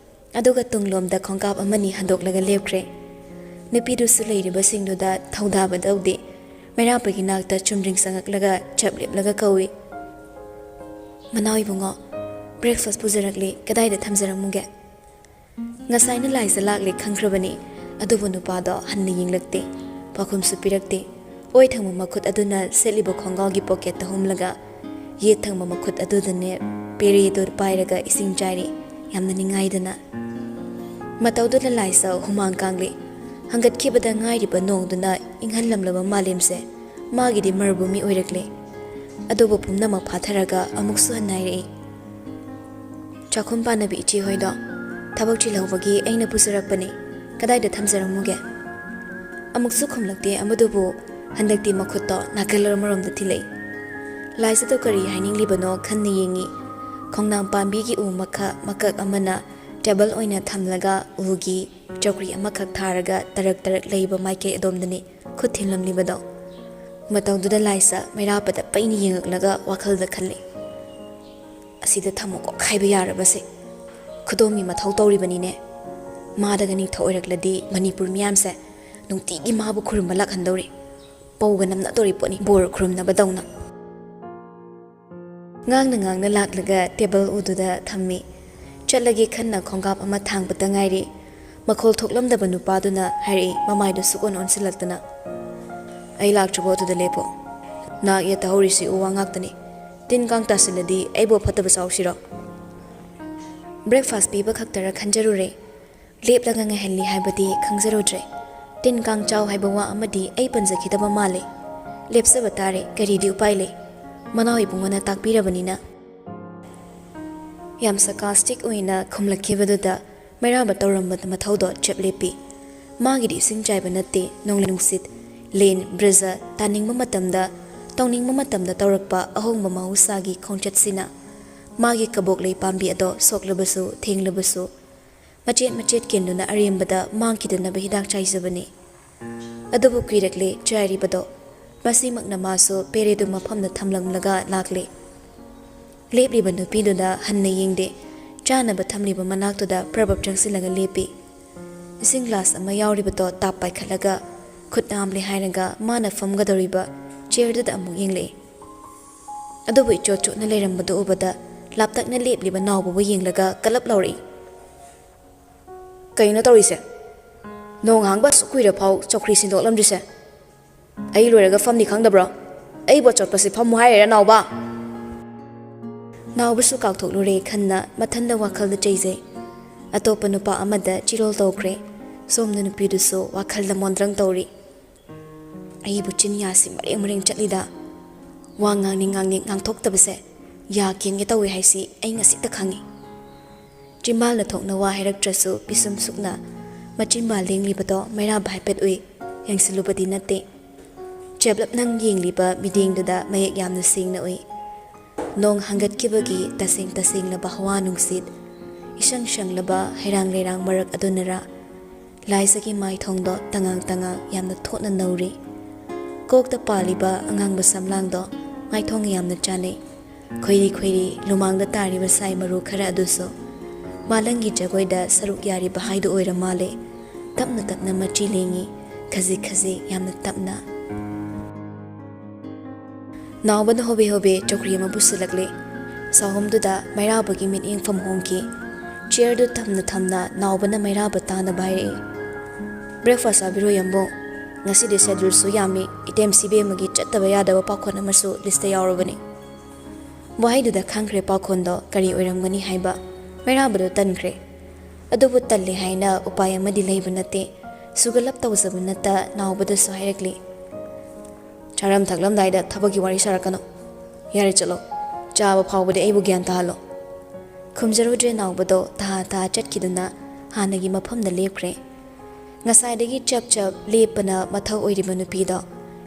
ꯑꯗꯨꯒ ꯇꯨꯡꯂꯣꯝꯗ ꯈꯣꯡꯀꯥꯞ ꯑꯃꯅꯤ ꯍꯟꯗꯣꯛꯂꯒ ꯂꯦꯞꯈ꯭ꯔꯦ꯫ ꯅꯨꯄꯤꯗꯨꯁꯨ ꯂꯩꯔꯤꯕꯁꯤꯡꯗꯨꯗ ꯊꯧꯗꯥꯕ ꯇꯧꯗꯦ꯫ ꯃꯩꯔꯥꯕꯒꯤ ꯅꯥꯛꯇ ꯆꯨꯝꯗ꯭ꯔꯤꯡ ꯆꯪꯉꯛꯂꯒ ꯆꯞ ꯂꯦꯞꯂꯒ ꯀꯧꯏ, "ꯃꯅꯥꯎ ꯏꯕꯨꯡꯉꯣ, ꯕ꯭ꯔꯦꯛꯐꯥꯁ ꯄꯨꯖꯔꯛꯂꯤ, ꯀꯗꯥꯏꯗ ꯊꯝꯖꯔꯝꯃꯨꯒꯦ?" "ꯉꯁꯥꯏꯅ ꯂꯥꯏꯁꯥ ꯂꯥꯛꯂꯦ ꯈꯪꯈ꯭ꯔꯕꯅꯤ, ꯑꯗꯨꯕꯨ ꯅꯨꯄꯥꯗꯣ ꯍꯟꯅ ꯌꯦꯡꯂꯛꯇꯦ, ꯄꯥꯎꯈꯨꯝꯁꯨ ꯄꯤꯔꯛꯇꯦ꯫ ꯑꯣꯏ ꯊꯪꯕ ꯃꯈꯨꯠ ꯑꯗꯨꯅ ꯁꯦꯠꯂꯤꯕ ꯈꯣꯡꯒ꯭ꯔꯥꯎꯒꯤ ꯄꯣꯀꯦꯠꯇ ꯍꯨꯝꯂꯒ, ꯌꯦꯠ ꯊꯪꯕ ꯃꯈꯨꯠ ꯑꯗꯨꯗꯅꯦ ꯄꯦꯔꯦꯗꯨ ꯄꯥꯏꯔꯒ ꯏꯁꯤꯡ ꯆꯥꯏꯔꯤ, ꯌꯥꯝꯅ ꯅꯤꯡꯉꯥꯏꯗꯅ꯫ ꯃꯇꯧꯗꯨꯗ ꯂꯥꯏꯁꯥ ꯍꯨꯃꯥꯡ ꯀꯥꯡꯂꯤ꯫ ꯍꯪꯒꯠꯈꯤꯕꯗ ꯉꯥꯏꯔꯤꯕ ꯅꯣꯡꯗꯨꯅ ꯏꯪꯍꯜꯂꯝꯂꯕ ꯃꯥꯂꯦꯝꯁꯦ ꯃꯥꯒꯤꯗꯤ ꯃꯔꯨꯚꯨꯃꯤ ꯑꯣꯏꯔꯛꯂꯦ꯫ ꯑꯗꯨꯕꯨ ꯄꯨꯝꯅꯃꯛ ꯐꯥꯊꯔꯒ ꯑꯃꯨꯛꯁꯨ ꯍꯟꯅ ꯍꯥꯏꯔꯛꯏ, "ꯆꯥꯛꯈꯨꯝ ꯄꯥꯟꯅꯕꯤ ꯏꯆꯦ ꯍꯣꯏꯗꯣ ꯊꯕꯛ ꯆꯤꯜꯍꯧꯕꯒꯤ ꯑꯩꯅ ꯄꯨꯖꯔꯛꯄꯅꯤ, ꯀꯗꯥꯏꯗ ꯊꯝꯖꯔꯝꯃꯨꯒꯦ?" ꯑꯃꯨꯛꯁꯨ ꯈꯨꯝꯂꯛꯇꯦ ꯑꯃꯗꯨꯕꯨ꯫ ꯍꯟꯗꯛꯇꯤ ꯃꯈꯨꯠꯇꯣ ꯅꯥꯀꯜ ꯑꯃꯔꯣꯝꯗ ꯊꯤꯜꯂꯛꯏ꯫ ꯂꯥꯏꯁꯥꯗꯣ ꯀꯔꯤ ꯍꯥꯏꯅꯤꯡꯂꯤꯕꯅꯣ ꯈꯟꯅ ꯌꯦꯡꯏ꯫ ꯈꯣꯡꯅꯥꯡ ꯄꯥꯝꯕꯤꯒꯤ ꯎ ꯃꯈꯛ ꯃꯀꯛ ꯑꯃꯅ ꯇꯦꯕꯜ ꯑꯣꯏꯅ ꯊꯝꯂꯒ ꯎꯒꯤ ꯆꯧꯀ꯭ꯔꯤ ꯑꯃꯈꯛ ꯊꯥꯔꯒ ꯇꯔꯛ ꯇꯔꯛ ꯂꯩꯕ ꯃꯥꯏꯀꯩ ꯑꯗꯣꯝꯗꯅꯤ ꯈꯨꯠ ꯊꯤꯜꯂꯝꯂꯤꯕꯗꯣ꯫ ꯃꯇꯧꯗꯨꯗ ꯂꯥꯏꯁꯥ ꯃꯩꯔꯥ ꯄꯗꯞ ꯄꯩꯅ ꯌꯦꯡꯉꯛꯂꯒ ꯋꯥꯈꯜꯗ ꯈꯜꯂꯤ, "ꯑꯁꯤꯗ ꯊꯝꯃꯨꯀꯣ ꯈꯥꯏꯕ ꯌꯥꯔꯕꯁꯦ꯫ ꯈꯨꯗꯣꯝꯒꯤ ꯃꯊꯧ ꯇꯧꯔꯤꯕꯅꯤꯅꯦ꯫ ꯃꯥꯗꯒ ꯅꯤꯡꯊꯧ ꯑꯣꯏꯔꯛꯂꯗꯤ ꯃꯅꯤꯄꯨꯔ ꯃꯤꯌꯥꯝꯁꯦ ꯅꯨꯡꯇꯤꯒꯤ ꯃꯥꯕꯨ ꯈꯨꯔꯨꯝꯕ ꯂꯥꯛꯍꯟꯗꯧꯔꯤ꯫ ꯄꯧꯒ ꯅꯝꯅꯗꯧꯔꯤ ꯄꯣꯠꯅꯤ ꯕꯣꯔ ꯈꯨꯔꯨꯝꯅꯕꯗꯧꯅ"꯫ ꯉꯥꯡꯅ ꯉꯥꯡꯅ ꯂꯥꯛꯂꯒ ꯇꯦꯕꯜ ꯎꯗꯨꯗ ꯊꯝꯃꯤ꯫ ꯆꯠꯂꯒꯦ ꯈꯟꯅ ꯈꯣꯡꯀꯥꯞ ꯑꯃ ꯊꯥꯡꯕꯇ ꯉꯥꯏꯔꯤ꯫ ꯃꯈꯣꯜ ꯊꯣꯛꯂꯝꯗꯕ ꯅꯨꯄꯥꯗꯨꯅ ꯍꯥꯏꯔꯛꯏ, ꯃꯃꯥꯏꯗꯨ ꯁꯨꯛꯑꯣꯟ ꯑꯣꯟꯁꯤꯜꯂꯛꯇꯅ, "ꯑꯩ ꯂꯥꯛꯇ꯭ꯔꯤꯕꯣ ꯑꯗꯨꯗ ꯂꯦꯞꯄꯣ꯫ ꯅꯥꯛ ꯌꯦꯠꯇ ꯍꯧꯔꯤꯁꯤ ꯎ ꯋꯥ ꯉꯥꯛꯇꯅꯤ꯫ ꯇꯤꯟ ꯀꯥꯡ ꯇꯥꯁꯤꯜꯂꯗꯤ ꯑꯩꯕꯨ ꯐꯠꯇꯕ ꯆꯥꯎꯁꯤꯔꯣ?" ꯕ꯭ꯔꯦꯛꯐꯥꯁ ꯄꯤꯕ ꯈꯛꯇꯔ ꯈꯟꯖꯔꯨꯔꯦ꯫ ꯂꯦꯞꯂꯒ ꯉꯥꯏꯍꯜꯂꯤ ꯍꯥꯏꯕꯗꯤ ꯈꯪꯖꯔꯨꯗ꯭ꯔꯦ꯫ ꯇꯤꯟ ꯀꯥꯡ ꯆꯥꯎ ꯍꯥꯏꯕ ꯋꯥ ꯑꯃꯗꯤ ꯑꯩ ꯄꯟꯖꯈꯤꯗꯕ ꯃꯥꯜꯂꯦ꯫ ꯂꯦꯞꯆꯕ ꯇꯥꯔꯦ, ꯀꯔꯤꯗꯤ ꯎꯄꯥꯏ ꯂꯩ? ꯃꯅꯥꯎ ꯏꯕꯨꯡꯉꯣꯅ ꯇꯥꯛꯄꯤꯔꯕꯅꯤꯅ꯫ ꯌꯥꯝ ꯁꯔꯀꯥꯁꯇꯤꯛ ꯑꯣꯏꯅ ꯈꯨꯝꯂꯛꯈꯤꯕꯗꯨꯗ ꯃꯩꯔꯥꯕ ꯇꯧꯔꯝꯕ ꯃꯊꯧꯗꯣ ꯆꯞ ꯂꯦꯞꯄꯤ꯫ ꯃꯥꯒꯤꯗꯤ ꯏꯁꯤꯡ ꯆꯥꯏꯕ ꯅꯠꯇꯦ, ꯅꯣꯡꯂꯩ ꯅꯨꯡꯁꯤꯠ, ꯂꯦꯟ, ꯕ꯭ꯔꯖ ꯇꯥꯅꯤꯡꯕ ꯃꯇꯝꯗ, ꯇꯧꯅꯤꯡꯕ ꯃꯇꯝꯗ ꯇꯧꯔꯛꯄ ꯑꯍꯣꯡꯕ ꯃꯍꯧꯁꯥꯒꯤ ꯈꯣꯡꯆꯠꯁꯤꯅ ꯃꯥꯒꯤ ꯀꯕꯣꯛ ꯂꯩ ꯄꯥꯝꯕꯤ ꯑꯗꯣ ꯁꯣꯛꯂꯕꯁꯨ, ꯊꯦꯡꯂꯕꯁꯨ, ꯃꯆꯦꯠ ꯃꯆꯦꯠ ꯀꯦꯟꯗꯨꯅ ꯑꯔꯦꯝꯕꯗ ꯃꯥꯡꯈꯤꯗꯅꯕ ꯍꯤꯗꯥꯛ ꯆꯥꯏꯖꯕꯅꯤ꯫ ꯑꯗꯨꯕꯨ ꯀꯨꯏꯔꯛꯂꯦ ꯆꯥꯏꯔꯤꯕꯗꯣ꯫ ꯃꯁꯤꯃꯛꯅ ꯃꯥꯁꯨ ꯄꯦꯔꯦꯗꯨ ꯃꯐꯝꯗ ꯊꯝꯂꯝꯂꯒ ꯂꯥꯛꯂꯦ꯫ ꯂꯦꯞꯂꯤꯕ ꯅꯨꯄꯤꯗꯨꯗ ꯍꯟꯅ ꯌꯦꯡꯗꯦ꯫ ꯆꯥꯅꯕ ꯊꯝꯂꯤꯕ ꯃꯅꯥꯛꯇꯨꯗ ꯄ꯭ꯔꯕꯞ ꯆꯪꯁꯤꯜꯂꯒ ꯂꯦꯞꯄꯤ꯫ ꯏꯁꯤꯡ ꯒ꯭ꯂꯥꯁ ꯑꯃ ꯌꯥꯎꯔꯤꯕꯗꯣ ꯇꯥꯞ ꯄꯥꯏꯈꯠꯂꯒ ꯈꯨꯠ ꯅꯥꯝꯂꯦ ꯍꯥꯏꯔꯒ ꯃꯥꯅ ꯐꯝꯒꯗꯧꯔꯤꯕ ꯆꯤꯌꯔꯗꯨꯗ ꯑꯃꯨꯛ ꯌꯦꯡꯂꯛꯏ꯫ ꯑꯗꯨꯕꯨ ꯏꯆꯣꯠ ꯆꯣꯠꯅ ꯂꯩꯔꯝꯕꯗꯨ ꯎꯕꯗ ꯂꯥꯞꯇꯛꯅ ꯂꯦꯞꯂꯤꯕ ꯅꯥꯎꯕꯕꯨ ꯌꯦꯡꯂꯒ ꯀꯂꯞ ꯂꯥꯎꯔꯛꯏ꯫ ꯀꯩꯅꯣ ꯇꯧꯔꯤꯁꯦ? ꯅꯣꯡ ꯍꯥꯡꯕ ꯑꯁꯨꯛ ꯀꯨꯏꯔ ꯐꯥꯎ ꯆꯧꯀ꯭ꯔꯤ ꯁꯤꯟꯗꯣꯛꯂꯝꯗ꯭ꯔꯤꯁꯦ? ꯑꯩ ꯂꯣꯏꯔꯒ ꯐꯝꯅꯤ ꯈꯪꯗꯕ꯭ꯔꯣ? ꯑꯩꯕꯨ ꯑꯆꯣꯠꯄꯁꯤ ꯐꯝꯃꯨ ꯍꯥꯏꯔꯤꯔꯥ, ꯅꯥꯎꯕ? ꯅꯥꯎꯕꯁꯨ ꯀꯥꯎꯊꯣꯛꯂꯨꯔꯦ ꯈꯟꯅ ꯃꯊꯟꯗ ꯋꯥꯈꯜꯗ ꯆꯩꯖꯩ꯫ ꯑꯇꯣꯞꯄ ꯅꯨꯄꯥ ꯑꯃꯗ ꯆꯤꯔꯣꯜ ꯇꯧꯈ꯭ꯔꯦ꯫ ꯁꯣꯝꯗ ꯅꯨꯄꯤꯗꯨꯁꯨ ꯋꯥꯈꯜꯗ ꯃꯣꯟꯗ꯭ꯔꯪ ꯇꯧꯔꯤ꯫ ꯑꯩꯕꯨ ꯆꯤꯟꯌꯥꯁꯤ ꯃꯔꯦꯡ ꯃꯔꯦꯡ ꯆꯠꯂꯤꯗ꯫ ꯋꯥ ꯉꯥꯡꯅꯤꯡ ꯉꯥꯡꯅꯤꯡ ꯉꯥꯡꯊꯣꯛꯇꯕꯁꯦ ꯌꯥ ꯀꯦꯟꯒꯦ ꯇꯧꯏ ꯍꯥꯏꯁꯤ ꯑꯩ ꯉꯁꯤꯇ ꯈꯪꯉꯤ꯫ ꯆꯤꯝꯕꯥꯜꯅ ꯊꯣꯛꯅ ꯋꯥ ꯍꯥꯏꯔꯛꯇ꯭ꯔꯁꯨ ꯄꯤꯁꯨꯝ ꯁꯨꯛꯅ ꯃꯆꯤꯟꯕꯥꯜ ꯂꯦꯡꯂꯤꯕꯗꯣ ꯃꯩꯔꯥꯕ ꯍꯥꯏꯐꯦꯠ ꯎꯏ꯫ ꯌꯦꯡꯁꯤꯜꯂꯨꯕꯗꯤ ꯅꯠꯇꯦ꯫ ꯆꯦꯞꯂꯞꯅ ꯌꯦꯡꯂꯤꯕ ꯃꯤꯠꯌꯦꯡꯗꯨꯗ ꯃꯌꯦꯛ ꯌꯥꯝꯅ ꯁꯦꯡꯅ ꯎꯏ꯫ ꯅꯣꯡ ꯍꯥꯡꯒꯠꯈꯤꯕꯒꯤ ꯇꯁꯦꯡ ꯇꯁꯦꯡꯂꯕ ꯍꯋꯥ ꯅꯨꯡꯁꯤꯠ, ꯏꯁꯪ ꯁꯪꯂꯕ ꯍꯩꯔꯥꯡ ꯂꯩꯔꯥꯡ ꯃꯔꯛ ꯑꯗꯨꯅꯔ, ꯂꯥꯏꯖꯒꯤ ꯃꯥꯏꯊꯣꯡꯗꯣ ꯇꯉꯥꯡ ꯇꯉꯥꯡ ꯌꯥꯝꯅ ꯊꯣꯠꯅ ꯅꯧꯔꯤ꯫ ꯀꯣꯛꯇ ꯄꯥꯜꯂꯤꯕ ꯑꯉꯥꯡꯕ ꯁꯝꯂꯥꯡꯗꯣ ꯃꯥꯏꯊꯣꯡ ꯌꯥꯝꯅ ꯆꯥꯅꯩ꯫ ꯈꯣꯏꯔꯤ ꯈꯣꯏꯔꯤ ꯂꯨꯃꯥꯡꯗ ꯇꯥꯔꯤꯕ ꯁꯥꯏ ꯃꯔꯨ ꯈꯔ ꯑꯗꯨꯁꯨ ꯃꯥꯂꯪꯒꯤ ꯖꯒꯣꯏꯗ ꯁꯔꯨꯛ ꯌꯥꯔꯤꯕ ꯍꯥꯏꯗꯨ ꯑꯣꯏꯔ ꯃꯥꯜꯂꯦ꯫ ꯇꯞꯅ ꯇꯞꯅ ꯃꯆꯤ ꯂꯦꯡꯉꯤ, ꯈꯖꯤꯛ ꯈꯖꯤꯛ ꯌꯥꯝꯅ ꯇꯞꯅ꯫ ꯅꯥꯎꯕꯅ ꯍꯣꯕꯦ ꯍꯣꯕꯦ ꯆꯧꯀ꯭ꯔꯤ ꯑꯃ ꯄꯨꯁꯤꯜꯂꯛꯂꯦ꯫ ꯆꯥꯛꯈꯨꯝꯗꯨꯗ ꯃꯩꯔꯥꯕꯒꯤ ꯃꯤꯠꯌꯦꯡꯐꯝ ꯍꯣꯡꯈꯤ꯫ ꯆꯤꯌꯔꯗꯨ ꯊꯝꯅ ꯊꯝꯅ ꯅꯥꯎꯕꯅ ꯃꯩꯔꯥꯕ ꯇꯥꯅꯕ ꯍꯥꯏꯔꯛꯏ꯫ "ꯕ꯭ꯔꯦꯛꯐꯥꯁ ꯆꯥꯕꯤꯔꯣ ꯌꯥꯝꯕꯨꯡ꯫ ꯉꯁꯤꯗꯤ ꯁꯦꯗ꯭ꯌꯨꯜꯁꯨ ꯌꯥꯝꯃꯤ, ꯏꯇꯦꯝ ꯁꯤꯕꯦꯝꯃꯒꯤ ꯆꯠꯇꯕ ꯌꯥꯗꯕ ꯄꯥꯈꯣꯟ ꯑꯃꯁꯨ ꯂꯤꯁꯇ ꯌꯥꯎꯔꯕꯅꯤ"꯫ ꯋꯥꯍꯩꯗꯨꯗ ꯈꯪꯈ꯭ꯔꯦ ꯄꯥꯈꯣꯟꯗꯣ ꯀꯔꯤ ꯑꯣꯏꯔꯝꯒꯅꯤ ꯍꯥꯏꯕ꯫ ꯃꯩꯔꯥꯕꯗꯣ ꯇꯟꯈ꯭ꯔꯦ꯫ ꯑꯗꯨꯕꯨ ꯇꯜꯂꯦ ꯍꯥꯏꯅ ꯎꯄꯥꯏ ꯑꯃꯗꯤ ꯂꯩꯕ ꯅꯠꯇꯦ꯫ ꯁꯨꯒꯠꯂꯞ ꯇꯧꯖꯕ ꯅꯠꯇ ꯅꯥꯎꯕꯗꯁꯨ ꯍꯥꯏꯔꯛꯂꯤ꯫ "ꯆꯥꯔꯝ ꯊꯛꯂꯝꯗꯥꯏꯗ ꯊꯕꯛꯀꯤ ꯋꯥꯔꯤ ꯁꯥꯔꯛꯀꯅꯨ꯫ ꯌꯥꯔꯦ ꯆꯠꯂꯣ꯫ ꯆꯥꯕ ꯐꯥꯎꯕꯗꯤ ꯑꯩꯕꯨ ꯒ꯭ꯌꯥꯟ ꯇꯥꯍꯜꯂꯣ"꯫ ꯈꯨꯝꯖꯔꯨꯗ꯭ꯔꯦ ꯅꯥꯎꯕꯗꯣ ꯇꯍꯥ ꯇꯍꯥ ꯆꯠꯈꯤꯗꯨꯅ ꯍꯥꯟꯅꯒꯤ ꯃꯐꯝꯗ ꯂꯦꯞꯈ꯭ꯔꯦ꯫ ꯉꯁꯥꯏꯗꯒꯤ ꯆꯞ ꯆꯞ ꯂꯦꯞꯄꯅ ꯃꯊꯧ ꯑꯣꯏꯔꯤꯕ ꯅꯨꯄꯤꯗꯣ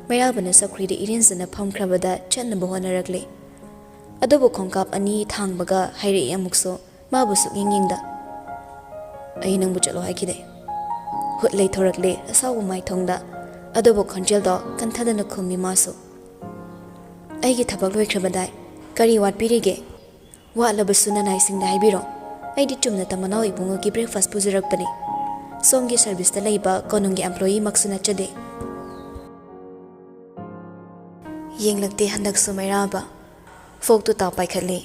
ꯃꯩꯔꯥꯕꯅ ꯆꯧꯀ꯭ꯔꯤꯗ ꯏꯔꯦꯟꯖꯅ ꯐꯝꯈ꯭ꯔꯕꯗ ꯆꯠꯅꯕ ꯍꯣꯠꯅꯔꯛꯂꯦ꯫ ꯑꯗꯨꯕꯨ ꯈꯣꯡꯀꯥꯞ ꯑꯅꯤ ꯊꯥꯡꯕꯒ ꯍꯥꯏꯔꯛꯏ ꯑꯃꯨꯛꯁꯨ꯫ ꯃꯥꯕꯨ ꯁꯨꯛꯌꯦꯡ ꯌꯦꯡꯗ꯫ "ꯑꯩ ꯅꯪꯕꯨ ꯆꯠꯂꯣ ꯍꯥꯏꯈꯤꯗꯦ"꯫ ꯍꯨꯠ ꯂꯩꯊꯣꯔꯛꯂꯦ ꯑꯁꯥꯎꯕ ꯃꯥꯏꯊꯣꯡꯗ꯫ ꯑꯗꯨꯕꯨ ꯈꯣꯟꯖꯦꯜꯗꯣ ꯀꯟꯊꯗꯅ ꯈꯨꯝꯃꯤ ꯃꯥꯁꯨ꯫ "ꯑꯩꯒꯤ ꯊꯕꯛ ꯂꯣꯏꯈ꯭ꯔꯕꯗꯥꯏ? ꯀꯔꯤ ꯋꯥꯠꯄꯤꯔꯤꯒꯦ? ꯋꯥꯠꯂꯕꯁꯨ ꯅꯅꯥꯏꯁꯤꯡꯗ ꯍꯥꯏꯕꯤꯔꯣ꯫ ꯑꯩꯗꯤ ꯆꯨꯝꯅ ꯇꯃꯅꯥꯎ ꯏꯕꯨꯡꯉꯣꯒꯤ ꯕ꯭ꯔꯦꯛꯐꯥꯁ ꯄꯨꯖꯔꯛꯄꯅꯤ꯫ ꯁꯣꯝꯒꯤ ꯁꯔꯚꯤꯁꯇ ꯂꯩꯕ ꯀꯣꯅꯨꯡꯒꯤ ꯑꯦꯝꯄ꯭ꯂꯣꯌꯤꯃꯛꯁꯨ ꯅꯠꯆꯗꯦ"꯫ ꯌꯦꯡꯂꯛꯇꯦ ꯍꯟꯗꯛꯁꯨ ꯃꯩꯔꯥꯕ꯫ ꯐꯣꯛꯇꯨ ꯇꯥꯎ ꯄꯥꯏꯈꯠꯂꯤ꯫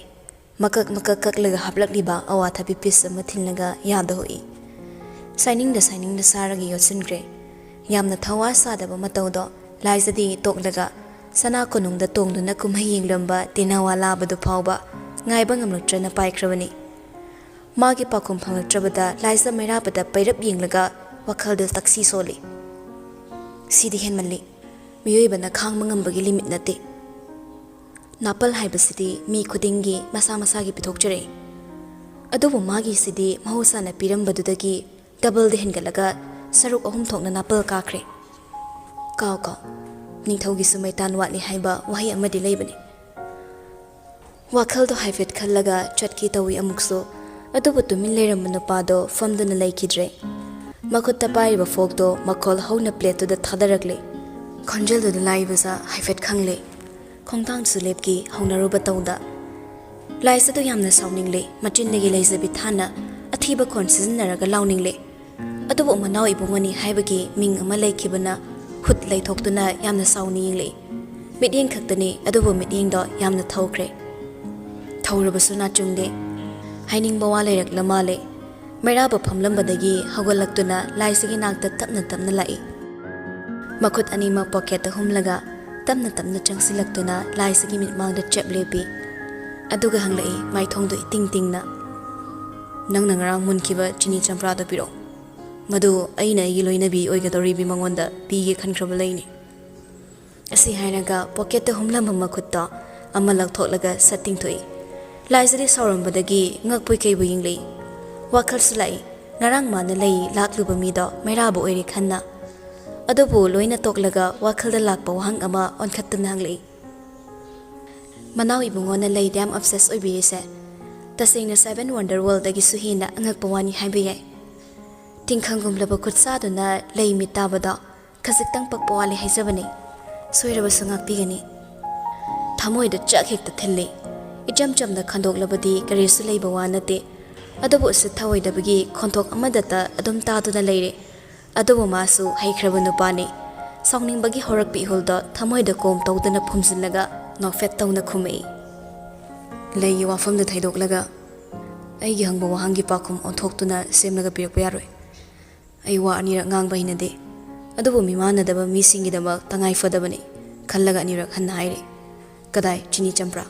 ꯃꯀꯛ ꯃꯀꯛ ꯀꯛꯂꯒ ꯍꯥꯞꯂꯛꯂꯤꯕ ꯑꯋꯥꯊꯕꯤ ꯄꯤꯁ ꯑꯃ ꯊꯤꯜꯂꯒ ꯌꯥꯗ ꯍꯨꯛꯏ꯫ ꯁꯥꯏꯅꯤꯡꯗ ꯁꯥꯏꯅꯤꯡꯗ ꯁꯥꯔꯒ ꯌꯣꯠꯁꯤꯟꯈ꯭ꯔꯦ꯫ ꯌꯥꯝꯅ ꯊꯋꯥ ꯁꯥꯗꯕ ꯃꯇꯧꯗꯣ ꯂꯥꯏꯖꯗꯤ ꯇꯣꯛꯂꯒ ꯁꯅꯥ ꯀꯣꯅꯨꯡꯗ ꯇꯣꯡꯗꯨꯅ ꯀꯨꯝꯍꯩ ꯌꯦꯡꯂꯝꯕ ꯇꯦꯅꯋꯥ ꯂꯥꯕꯗꯨ ꯐꯥꯎꯕ ꯉꯥꯏꯕ ꯉꯝꯂꯛꯇ꯭ꯔꯅ ꯄꯥꯏꯈ꯭ꯔꯕꯅꯤ꯫ ꯃꯥꯒꯤ ꯄꯥꯎꯈꯨꯝ ꯐꯪꯂꯛꯇ꯭ꯔꯕꯗ ꯂꯥꯏꯖ ꯃꯩꯔꯥꯕꯗ ꯄꯩꯔꯞ ꯌꯦꯡꯂꯒ ꯋꯥꯈꯜꯗ ꯇꯛꯁꯤ ꯁꯣꯜꯂꯤ꯫ "ꯁꯤꯗꯤ ꯍꯦꯟꯃꯜꯂꯤ꯫ ꯃꯤꯑꯣꯏꯕꯅ ꯈꯥꯡꯕ ꯉꯝꯕꯒꯤ ꯂꯤꯃꯤꯠ ꯅꯠꯇꯦ꯫ ꯅꯥꯄꯜ ꯍꯥꯏꯕꯁꯤꯗꯤ ꯃꯤ ꯈꯨꯗꯤꯡꯒꯤ ꯃꯁꯥ ꯃꯁꯥꯒꯤ ꯄꯤꯊꯣꯛꯆꯔꯛꯏ꯫ ꯑꯗꯨꯕꯨ ꯃꯥꯒꯤꯁꯤꯗꯤ ꯃꯍꯧꯁꯥꯅ ꯄꯤꯔꯝꯕꯗꯨꯗꯒꯤ ꯗꯕꯜꯗ ꯍꯦꯟꯒꯠꯂꯒ ꯁꯔꯨꯛ ꯑꯍꯨꯝ ꯊꯣꯛꯅ ꯅꯥꯄꯜ ꯀꯥꯈ꯭ꯔꯦ꯫ ꯀꯥꯎ ꯀꯥꯎ, ꯅꯤꯡꯊꯧꯒꯤꯁꯨ ꯃꯩꯇꯥꯟ ꯋꯥꯠꯂꯤ ꯍꯥꯏꯕ ꯋꯥꯍꯩ ꯑꯃꯗꯤ ꯂꯩꯕꯅꯤ"꯫ ꯋꯥꯈꯜꯗꯣ ꯍꯥꯏꯐꯦꯠ ꯈꯜꯂꯒ ꯆꯠꯀꯦ ꯇꯧꯏ ꯑꯃꯨꯛꯁꯨ, ꯑꯗꯨꯕꯨ ꯇꯨꯃꯤꯟ ꯂꯩꯔꯝꯕ ꯅꯨꯄꯥꯗꯣ ꯐꯝꯗꯨꯅ ꯂꯩꯈꯤꯗ꯭ꯔꯦ꯫ ꯃꯈꯨꯠꯇ ꯄꯥꯏꯔꯤꯕ ꯐꯣꯛꯇꯣ ꯃꯈꯣꯜ ꯍꯧꯅ ꯄ꯭ꯂꯦꯠꯇꯨꯗ ꯊꯥꯗꯔꯛꯂꯦ꯫ ꯈꯣꯟꯖꯦꯜꯗꯨꯗ ꯂꯥꯏꯕꯁ ꯍꯥꯏꯐꯦꯠ ꯈꯪꯂꯦ꯫ ꯈꯣꯡꯊꯥꯡꯁꯨ ꯂꯦꯞꯈꯤ ꯍꯧꯅꯔꯨꯕ ꯇꯧꯗ꯫ ꯂꯥꯏꯁ ꯑꯗꯨ ꯌꯥꯝꯅ ꯁꯥꯎꯅꯤꯡꯂꯦ, ꯃꯆꯤꯟꯗꯒꯤ ꯂꯩꯖꯕꯤ ꯊꯥꯅ ꯑꯊꯤꯕ ꯈꯣꯟ ꯁꯤꯖꯤꯟꯅꯔꯒ ꯂꯥꯎꯅꯤꯡꯂꯦ꯫ ꯑꯗꯨꯕꯨ ꯃꯅꯥꯎ ꯏꯕꯨꯡꯉꯣꯅꯤ ꯍꯥꯏꯕꯒꯤ ꯃꯤꯡ ꯑꯃ ꯂꯩꯈꯤꯕꯅ ꯈꯨꯠ ꯂꯩꯊꯣꯛꯇꯨꯅ ꯌꯥꯝꯅ ꯁꯥꯎꯅ ꯌꯦꯡꯂꯛꯏ꯫ ꯃꯤꯠꯌꯦꯡ ꯈꯛꯇꯅꯤ, ꯑꯗꯨꯕꯨ ꯃꯤꯠꯌꯦꯡꯗꯣ ꯌꯥꯝꯅ ꯊꯧꯈ꯭ꯔꯦ꯫ ꯊꯧꯔꯕꯁꯨ ꯅꯥꯆꯨꯡꯗꯦ꯫ ꯍꯥꯏꯅꯤꯡꯕ ꯋꯥ ꯂꯩꯔꯛꯂ ꯃꯥꯜꯂꯦ꯫ ꯃꯩꯔꯥꯕ ꯐꯝꯂꯝꯕꯗꯒꯤ ꯍꯧꯒꯠꯂꯛꯇꯨꯅ ꯂꯥꯏꯁꯤꯒꯤ ꯅꯥꯛꯇ ꯇꯞꯅ ꯇꯞꯅ ꯂꯥꯛꯏ꯫ ꯃꯈꯨꯠ ꯑꯅꯤꯃꯛ ꯄꯣꯀꯦꯠꯇ ꯍꯨꯝꯂꯒ ꯇꯞꯅ ꯇꯞꯅ ꯆꯪꯁꯤꯜꯂꯛꯇꯨꯅ ꯂꯥꯏꯁꯤꯒꯤ ꯃꯤꯠꯃꯥꯡꯗ ꯆꯦꯞ ꯂꯦꯞꯄꯤ꯫ ꯑꯗꯨꯒ ꯍꯪꯂꯛꯏ ꯃꯥꯏꯊꯣꯡꯗꯣ ꯏꯇꯤꯡ ꯇꯤꯡꯅ, "ꯅꯪꯅ ꯉꯔꯥꯡ ꯃꯨꯟꯈꯤꯕ ꯆꯤꯅꯤ ꯆꯝꯄ꯭ꯔꯥꯗꯣ ꯄꯤꯔꯛꯑꯣ꯫ ꯃꯗꯨ ꯑꯩꯅ ꯑꯩꯒꯤ ꯂꯣꯏꯅꯕꯤ ꯑꯣꯏꯒꯗꯧꯔꯤꯕꯤ ꯃꯉꯣꯟꯗ ꯄꯤꯒꯦ ꯈꯟꯈ꯭ꯔꯕ ꯂꯩꯅꯤ"꯫ ꯑꯁꯤ ꯍꯥꯏꯔꯒ ꯄꯣꯀꯦꯠꯇ ꯍꯨꯝꯂꯝꯕ ꯃꯈꯨꯠꯇꯣ ꯑꯃ ꯂꯧꯊꯣꯛꯂꯒ ꯁꯠ ꯇꯤꯡꯊꯣꯛꯏ꯫ ꯂꯥꯏꯖꯗꯤ ꯁꯥꯎꯔꯝꯕꯗꯒꯤ ꯉꯛꯄꯣꯏ ꯀꯩꯕꯣꯏ ꯌꯦꯡꯂꯛꯏ꯫ ꯋꯥꯈꯜꯁꯨ ꯂꯥꯛꯏ, ꯉꯔꯥꯡ ꯃꯥꯅ ꯂꯩ ꯂꯥꯛꯂꯨꯕ ꯃꯤꯗꯣ ꯃꯩꯔꯥꯕ ꯑꯣꯏꯔꯦ ꯈꯟꯅ꯫ ꯑꯗꯨꯕꯨ ꯂꯣꯏꯅ ꯇꯣꯛꯂꯒ ꯋꯥꯈꯜꯗ ꯂꯥꯛꯄ ꯋꯥꯍꯪ ꯑꯃ ꯑꯣꯟꯈꯠꯇꯨꯅ ꯍꯪꯂꯛꯏ꯫ "ꯃꯅꯥꯎ ꯏꯕꯨꯡꯉꯣꯅ ꯂꯩꯗ ꯌꯥꯝ ꯑꯞꯁꯦꯁ ꯑꯣꯏꯕꯤꯔꯤꯁꯦ ꯇꯁꯦꯡꯅ ꯁꯦꯚꯦꯟ ꯋꯟꯗꯔ ꯋꯥꯔꯜꯗꯒꯤꯁꯨ ꯍꯦꯟꯅ ꯑꯉꯛꯄ ꯋꯥꯅꯤ ꯍꯥꯏꯕ ꯌꯥꯏ꯫ ꯇꯤꯡꯈꯪꯒꯨꯝꯂꯕ ꯈꯨꯠꯁꯥꯗꯨꯅ ꯂꯩ ꯃꯤꯠ ꯇꯥꯕꯗꯣ ꯈꯖꯤꯛꯇꯪ ꯄꯛꯄ ꯋꯥꯠꯂꯤ ꯍꯥꯏꯖꯕꯅꯤ꯫ ꯁꯣꯏꯔꯕꯁꯨ ꯉꯥꯛꯄꯤꯒꯅꯤ"꯫ ꯊꯃꯣꯏꯗ ꯆꯥꯛ ꯍꯦꯛꯇ ꯊꯤꯜꯂꯤ꯫ ꯏꯆꯝ ꯆꯝꯅ ꯈꯟꯗꯣꯛꯂꯕꯗꯤ ꯀꯔꯤꯁꯨ ꯂꯩꯕ ꯋꯥ ꯅꯠꯇꯦ꯫ ꯑꯗꯨꯕꯨ ꯎꯁꯤꯠ ꯊꯑꯣꯏꯗꯕꯒꯤ ꯈꯣꯟꯊꯣꯛ ꯑꯃꯗꯇ ꯑꯗꯨꯝ ꯇꯥꯗꯨꯅ ꯂꯩꯔꯦ꯫ ꯑꯗꯨꯕꯨ ꯃꯥꯁꯨ ꯍꯩꯈ꯭ꯔꯕ ꯅꯨꯄꯥꯅꯤ꯫ ꯁꯥꯎꯅꯤꯡꯕꯒꯤ ꯍꯧꯔꯛꯄ ꯏꯍꯨꯜꯗꯣ ꯊꯃꯣꯏꯗ ꯀꯣꯝ ꯇꯧꯗꯅ ꯐꯨꯝꯖꯤꯜꯂꯒ ꯅꯣꯛꯐꯦꯠ ꯇꯧꯅ ꯈꯨꯝꯃꯛꯏ꯫ ꯂꯩꯒꯤ ꯋꯥꯐꯝꯗ ꯊꯩꯗꯣꯛꯂꯒ ꯑꯩꯒꯤ ꯍꯪꯕ ꯋꯥꯍꯪꯒꯤ ꯄꯥꯎꯈꯨꯝ ꯑꯣꯟꯊꯣꯛꯇꯨꯅ ꯁꯦꯝꯂꯒ ꯄꯤꯔꯛꯄ ꯌꯥꯔꯣꯏ꯫ ꯑꯩ ꯋꯥ ꯑꯅꯤꯔꯛ ꯉꯥꯡꯕ ꯍꯩꯅꯗꯦ, ꯑꯗꯨꯕꯨ ꯃꯤꯃꯥꯟꯅꯗꯕ ꯃꯤꯁꯤꯡꯒꯤꯗꯃꯛ ꯇꯉꯥꯏ ꯐꯗꯕꯅꯤ ꯈꯜꯂꯒ ꯑꯅꯤꯔꯛ ꯍꯟꯅ ꯍꯥꯏꯔꯤ꯫ "ꯀꯗꯥꯏ, ꯆꯤꯅꯤ ꯆꯝꯄ꯭ꯔꯥ?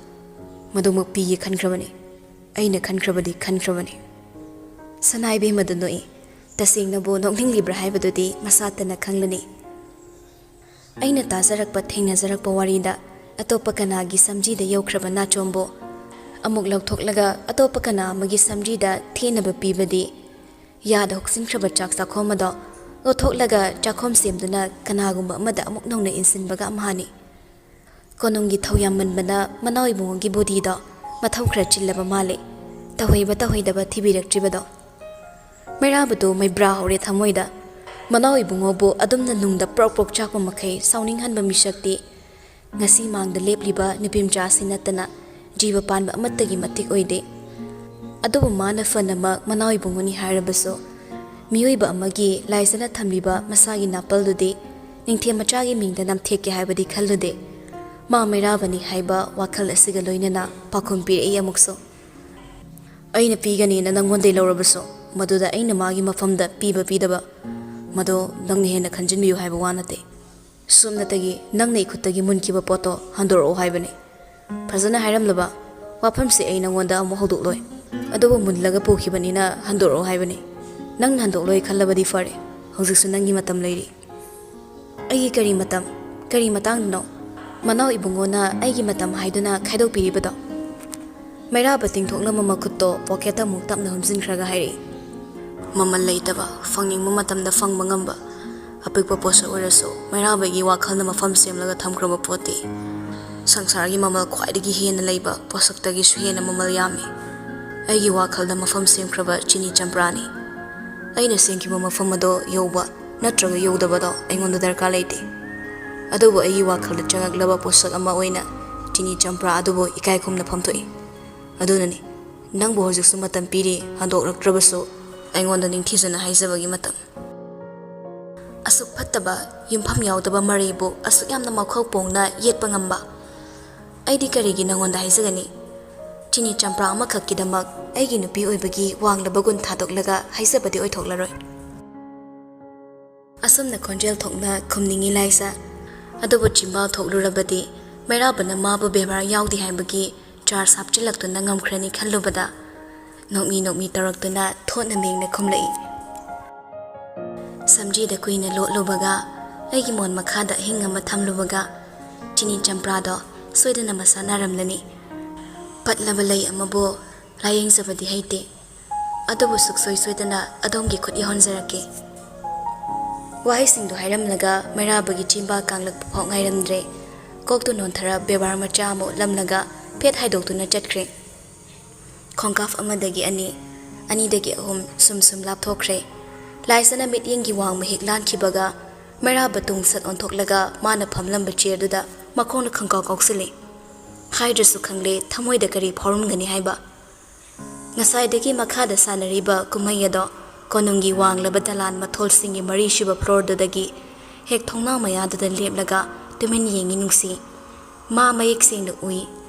ꯃꯗꯨꯃꯛ ꯄꯤꯒꯦ ꯈꯟꯈ꯭ꯔꯕꯅꯤ꯫ ꯑꯩꯅ ꯈꯟꯈ꯭ꯔꯕꯗꯤ ꯈꯟꯈ꯭ꯔꯕꯅꯤ꯫" ꯁꯅꯥ ꯏꯕꯦꯝꯃꯗꯨ ꯅꯣꯛꯏ꯫ ꯇꯁꯦꯡꯅꯕꯨ ꯅꯣꯛꯅꯤꯡꯂꯤꯕ꯭ꯔꯥ ꯍꯥꯏꯕꯗꯨꯗꯤ ꯃꯁꯥꯇꯅ ꯈꯪꯂꯅꯤ꯫ ꯑꯩꯅ ꯇꯥꯖꯔꯛꯄ, ꯊꯦꯡꯅꯖꯔꯛꯄ ꯋꯥꯔꯤꯗ ꯑꯇꯣꯞꯄ ꯀꯅꯥꯒꯤ ꯁꯝꯖꯤꯗ ꯌꯧꯈ꯭ꯔꯕ ꯅꯥꯆꯣꯝꯕꯨ ꯑꯃꯨꯛ ꯂꯧꯊꯣꯛꯂꯒ ꯑꯇꯣꯞꯄ ꯀꯅꯥ ꯑꯃꯒꯤ ꯁꯝꯖꯤꯗ ꯊꯦꯟꯅꯕ ꯄꯤꯕꯗꯤ, ꯌꯥꯗ ꯍꯨꯛꯆꯤꯟꯈ꯭ꯔꯕ ꯆꯥꯛ ꯆꯥꯛꯈꯣꯝ ꯑꯗꯣ ꯂꯧꯊꯣꯛꯂꯒ ꯆꯥꯛꯈꯣꯝ ꯁꯦꯝꯗꯨꯅ ꯀꯅꯥꯒꯨꯝꯕ ꯑꯃꯗ ꯑꯃꯨꯛ ꯅꯧꯅ ꯏꯟꯁꯤꯟꯕꯒ ꯑꯝꯍꯥꯅꯤ꯫ ꯀꯣꯅꯨꯡꯒꯤ ꯊꯧ ꯌꯥꯝꯃꯟꯕꯅ ꯃꯅꯥꯎ ꯏꯕꯨꯡꯉꯣꯒꯤ ꯕꯨꯙꯤꯗꯣ ꯃꯊꯧ ꯈꯔ ꯆꯤꯜꯂꯕ ꯃꯥꯜꯂꯦ, ꯇꯧꯍꯩꯕ ꯇꯧꯍꯩꯗꯕ ꯊꯤꯕꯤꯔꯛꯇ꯭ꯔꯤꯕꯗꯣ꯫ ꯃꯩꯔꯥꯕꯗꯨ ꯃꯩꯕ꯭ꯔꯥ ꯍꯧꯔꯦ ꯊꯃꯣꯏꯗ꯫ ꯃꯅꯥꯎ ꯏꯕꯨꯡꯉꯣꯕꯨ ꯑꯗꯨꯝꯅ ꯅꯨꯡꯗ ꯄ꯭ꯔꯣꯛ ꯄ꯭ꯔꯣꯛ ꯆꯥꯛꯄ ꯃꯈꯩ ꯁꯥꯎꯅꯤꯡꯍꯟꯕ ꯃꯤꯁꯛꯇꯤ ꯉꯁꯤ ꯃꯥꯡꯗ ꯂꯦꯞꯂꯤꯕ ꯅꯨꯄꯤꯃꯆꯥ ꯑꯁꯤ ꯅꯠꯇꯅ ꯖꯤꯕ ꯄꯥꯟꯕ ꯑꯃꯠꯇꯒꯤ ꯃꯇꯤꯛ ꯑꯣꯏꯗꯦ꯫ ꯑꯗꯨꯕꯨ ꯃꯥꯅ ꯐꯅꯃꯛ ꯃꯅꯥꯎ ꯏꯕꯨꯡꯉꯣꯅꯤ ꯍꯥꯏꯔꯕꯁꯨ, ꯃꯤꯑꯣꯏꯕ ꯑꯃꯒꯤ ꯂꯥꯏꯖꯅ ꯊꯝꯂꯤꯕ ꯃꯁꯥꯒꯤ ꯅꯥꯄꯜꯗꯨꯗꯤ ꯅꯤꯡꯊꯦꯝ ꯃꯆꯥꯒꯤ ꯃꯤꯡꯗ ꯅꯝꯊꯦꯛꯀꯦ ꯍꯥꯏꯕꯗꯤ ꯈꯜꯂꯨꯗꯦ꯫ ꯃꯥ ꯃꯩꯔꯥꯕꯅꯤ ꯍꯥꯏꯕ ꯋꯥꯈꯜ ꯑꯁꯤꯒ ꯂꯣꯏꯅꯅ ꯄꯥꯎꯈꯨꯝ ꯄꯤꯔꯛꯏ ꯑꯃꯨꯛꯁꯨ꯫ "ꯑꯩꯅ ꯄꯤꯒꯅꯤꯅ ꯅꯪꯉꯣꯟꯗꯩ ꯂꯧꯔꯕꯁꯨ, ꯃꯗꯨꯗ ꯑꯩꯅ ꯃꯥꯒꯤ ꯃꯐꯝꯗ ꯄꯤꯕ ꯄꯤꯗꯕ, ꯃꯗꯣ ꯅꯪꯅ ꯍꯦꯟꯅ ꯈꯟꯖꯤꯟꯕꯤꯌꯨ ꯍꯥꯏꯕ ꯋꯥ ꯅꯠꯇꯦ꯫ ꯁꯨꯞꯅꯇꯒꯤ ꯅꯪꯅ ꯏꯈꯨꯠꯇꯒꯤ ꯃꯨꯟꯈꯤꯕ ꯄꯣꯠꯇꯣ ꯍꯟꯗꯣꯔꯛꯑꯣ ꯍꯥꯏꯕꯅꯤ꯫ ꯐꯖꯅ ꯍꯥꯏꯔꯝꯂꯕ ꯋꯥꯐꯝꯁꯦ ꯑꯩ ꯅꯪꯉꯣꯟꯗ ꯑꯃꯨꯛ ꯍꯧꯗꯣꯛꯂꯣꯏ, ꯑꯗꯨꯕꯨ ꯃꯨꯜꯂꯒ ꯄꯨꯈꯤꯕꯅꯤꯅ ꯍꯟꯗꯣꯔꯛꯑꯣ ꯍꯥꯏꯕꯅꯤ꯫ ꯅꯪꯅ ꯍꯟꯗꯣꯛꯂꯣꯏ ꯈꯜꯂꯕꯗꯤ ꯐꯔꯦ, ꯍꯧꯖꯤꯛꯁꯨ ꯅꯪꯒꯤ ꯃꯇꯝ ꯂꯩꯔꯤ꯫" "ꯑꯩꯒꯤ ꯀꯔꯤ ꯃꯇꯝ? ꯀꯔꯤ ꯃꯇꯥꯡꯗꯅꯣ ꯃꯅꯥꯎ ꯏꯕꯨꯡꯉꯣꯅ ꯑꯩꯒꯤ ꯃꯇꯝ ꯍꯥꯏꯗꯨꯅ ꯈꯥꯏꯗꯣꯛꯄꯤꯔꯤꯕꯗꯣ?" ꯃꯩꯔꯥꯕ ꯇꯤꯡꯊꯣꯛꯅꯕ ꯃꯈꯨꯠꯇꯣ ꯄꯣꯀꯦꯠꯇ ꯑꯃꯨꯛ ꯇꯞꯅ ꯍꯨꯝꯖꯤꯟꯈ꯭ꯔꯒ ꯍꯥꯏꯔꯛꯏ꯫ ꯃꯃꯜ ꯂꯩꯇꯕ, ꯐꯪꯅꯤꯡꯕ ꯃꯇꯝꯗ ꯐꯪꯕ ꯉꯝꯕ ꯑꯄꯤꯛꯄ ꯄꯣꯠꯁꯛ ꯑꯣꯏꯔꯁꯨ ꯃꯩꯔꯥꯕꯒꯤ ꯋꯥꯈꯜꯅ ꯃꯐꯝ ꯁꯦꯝꯂꯒ ꯊꯝꯈ꯭ꯔꯕ ꯄꯣꯠꯇꯤ ꯁꯪꯁꯥꯔꯒꯤ ꯃꯃꯜ ꯈ꯭ꯋꯥꯏꯗꯒꯤ ꯍꯦꯟꯅ ꯂꯩꯕ ꯄꯣꯠꯁꯛꯇꯒꯤꯁꯨ ꯍꯦꯟꯅ ꯃꯃꯜ ꯌꯥꯝꯃꯤ꯫ ꯑꯩꯒꯤ ꯋꯥꯈꯜꯗ ꯃꯐꯝ ꯁꯦꯝꯈ꯭ꯔꯕ ꯆꯤꯅꯤ ꯆꯝꯄ꯭ꯔꯥꯅꯤ꯫ ꯑꯩꯅ ꯁꯦꯝꯈꯤꯕ ꯃꯐꯝ ꯑꯗꯣ ꯌꯧꯕ ꯅꯠꯇ꯭ꯔꯒ ꯌꯧꯗꯕꯗꯣ ꯑꯩꯉꯣꯟꯗ ꯗꯔꯀꯥꯔ ꯂꯩꯇꯦ꯫ ꯑꯗꯨꯕꯨ ꯑꯩꯒꯤ ꯋꯥꯈꯜꯗ ꯆꯪꯉꯛꯂꯕ ꯄꯣꯠꯁꯛ ꯑꯃ ꯑꯣꯏꯅ ꯆꯤꯅꯤ ꯆꯝꯄ꯭ꯔꯥ ꯑꯗꯨꯕꯨ ꯏꯀꯥꯏ ꯈꯨꯝꯅꯐꯝ ꯊꯣꯛꯏ꯫ ꯑꯗꯨꯅꯅꯤ, ꯅꯪꯕꯨ ꯍꯧꯖꯤꯛꯁꯨ ꯃꯇꯝ ꯄꯤꯔꯤ, ꯍꯟꯗꯣꯛꯂꯛꯇ꯭ꯔꯕꯁꯨ ꯑꯩꯉꯣꯟꯗ ꯅꯤꯡꯊꯤꯖꯅ ꯍꯥꯏꯖꯕꯒꯤ ꯃꯇꯝ꯫ ꯑꯁꯨꯛ ꯐꯠꯇꯕ, ꯌꯨꯝꯐꯝ ꯌꯥꯎꯗꯕ ꯃꯔꯩꯕꯨ ꯑꯁꯨꯛ ꯌꯥꯝꯅ ꯃꯈꯧ ꯄꯣꯡꯅ ꯌꯦꯠꯄ ꯉꯝꯕ ꯑꯩꯗꯤ ꯀꯔꯤꯒꯤ ꯅꯉꯣꯟꯗ ꯍꯥꯏꯖꯒꯅꯤ? ꯆꯤꯅꯤ ꯆꯝꯄ꯭ꯔꯥ ꯑꯃꯈꯛꯀꯤꯗꯃꯛ ꯑꯩꯒꯤ ꯅꯨꯄꯤ ꯑꯣꯏꯕꯒꯤ ꯋꯥꯡꯂꯕ ꯒꯨꯟ ꯊꯥꯗꯣꯛꯂꯒ ꯍꯥꯏꯖꯕꯗꯤ ꯑꯣꯏꯊꯣꯛꯂꯔꯣꯏ꯫ ꯑꯁꯨꯝꯅ ꯈꯣꯟꯖꯦꯜ ꯊꯣꯛꯅ ꯈꯨꯝꯅꯤꯡꯏ ꯂꯥꯏꯁꯥ꯫ ꯑꯗꯨꯕꯨ ꯆꯤꯝꯕꯥꯜ ꯊꯣꯛꯂꯨꯔꯕꯗꯤ ꯃꯩꯔꯥꯕꯅ ꯃꯥꯕꯨ ꯕꯦꯕꯥꯔ ꯌꯥꯎꯗꯦ ꯍꯥꯏꯕꯒꯤ ꯆꯥꯔꯖ ꯍꯥꯞꯆꯤꯜꯂꯛꯇꯨꯅ ꯉꯝꯈ꯭ꯔꯅꯤ ꯈꯜꯂꯨꯕꯗ ꯅꯣꯛꯃꯤ ꯅꯣꯛꯃꯤ ꯇꯧꯔꯛꯇꯨꯅ ꯊꯣꯠꯅ ꯃꯦꯡꯅ ꯈꯨꯝꯂꯛꯏ꯫ ꯁꯝꯖꯤꯗ ꯀꯨꯏꯅ ꯂꯣꯠꯂꯨꯕꯒ ꯑꯩꯒꯤ ꯃꯣꯟ ꯃꯈꯥꯗ ꯑꯍꯤꯡ ꯑꯃ ꯊꯝꯂꯨꯕꯒ ꯆꯤꯅꯤ ꯆꯝꯄ꯭ꯔꯥꯗꯣ ꯁꯣꯏꯗꯅ ꯃꯁꯥ ꯅꯥꯔꯝꯂꯅꯤ꯫ ꯄꯠꯂꯕ ꯂꯩ ꯑꯃꯕꯨ ꯂꯥꯌꯦꯡꯖꯕꯗꯤ ꯍꯩꯇꯦ꯫ ꯑꯗꯨꯕꯨ ꯁꯨꯛꯁꯣꯏ ꯁꯣꯏꯗꯅ ꯑꯗꯣꯝꯒꯤ ꯈꯨꯠ ꯌꯧꯍꯟꯖꯔꯛꯀꯦ꯫ ꯋꯥꯍꯩꯁꯤꯡꯗꯨ ꯍꯥꯏꯔꯝꯂꯒ ꯃꯩꯔꯥꯕꯒꯤ ꯆꯤꯝꯕꯥꯜ ꯀꯥꯡꯂꯛꯄ ꯐꯥꯎ ꯉꯥꯏꯔꯝꯗ꯭ꯔꯦ꯫ ꯀꯣꯛꯇꯨ ꯅꯣꯟꯊꯔ ꯕꯦꯕꯥꯔ ꯃꯆꯥ ꯑꯃ ꯎꯠꯂꯝꯂꯒ ꯐꯦꯠ ꯍꯥꯏꯗꯣꯛꯇꯨꯅ ꯆꯠꯈ꯭ꯔꯦ꯫ ꯈꯣꯡꯀꯥꯞ ꯑꯃꯗꯒꯤ ꯑꯅꯤ, ꯑꯅꯤꯗꯒꯤ ꯑꯍꯨꯝ ꯁꯨꯝ ꯁꯨꯝ ꯂꯥꯞꯊꯣꯛꯈ꯭ꯔꯦ꯫ ꯂꯥꯏꯁꯥꯅ ꯃꯤꯠꯌꯦꯡꯒꯤ ꯋꯥꯡꯃ ꯍꯦꯛ ꯂꯥꯟꯈꯤꯕꯒ ꯃꯩꯔꯥꯕ ꯇꯨꯡ ꯁꯠ ꯑꯣꯟꯊꯣꯛꯂꯒ ꯃꯥꯅ ꯐꯝꯂꯝꯕ ꯆꯤꯌꯔꯗꯨꯗ ꯃꯈꯣꯡꯅ ꯈꯪꯀꯥꯎ ꯀꯥꯎꯁꯤꯜꯂꯤ꯫ ꯍꯥꯏꯗ꯭ꯔꯁꯨ ꯈꯪꯂꯦ ꯊꯃꯣꯏꯗ ꯀꯔꯤ ꯐꯥꯎꯔꯝꯒꯅꯤ ꯍꯥꯏꯕ꯫ ꯉꯁꯥꯏꯗꯒꯤ ꯃꯈꯥꯗ ꯁꯥꯟꯅꯔꯤꯕ ꯀꯨꯝꯍꯩ ꯑꯗꯣ ꯀꯣꯅꯨꯡꯒꯤ ꯋꯥꯡꯂꯕ ꯗꯂꯥꯟ ꯃꯊꯣꯜꯁꯤꯡꯒꯤ ꯃꯔꯤꯁꯨꯕ ꯐ꯭ꯂꯣꯔꯗꯨꯗꯒꯤ ꯍꯦꯛ ꯊꯣꯡꯅꯥꯎ ꯃꯌꯥꯗꯨꯗ ꯂꯦꯞꯂꯒ ꯇꯨꯃꯤꯟ ꯌꯦꯡꯉꯤ ꯅꯨꯡꯁꯤ꯫ ꯃꯥ ꯃꯌꯦꯛ ꯁꯦꯡꯅ ꯎꯏ꯫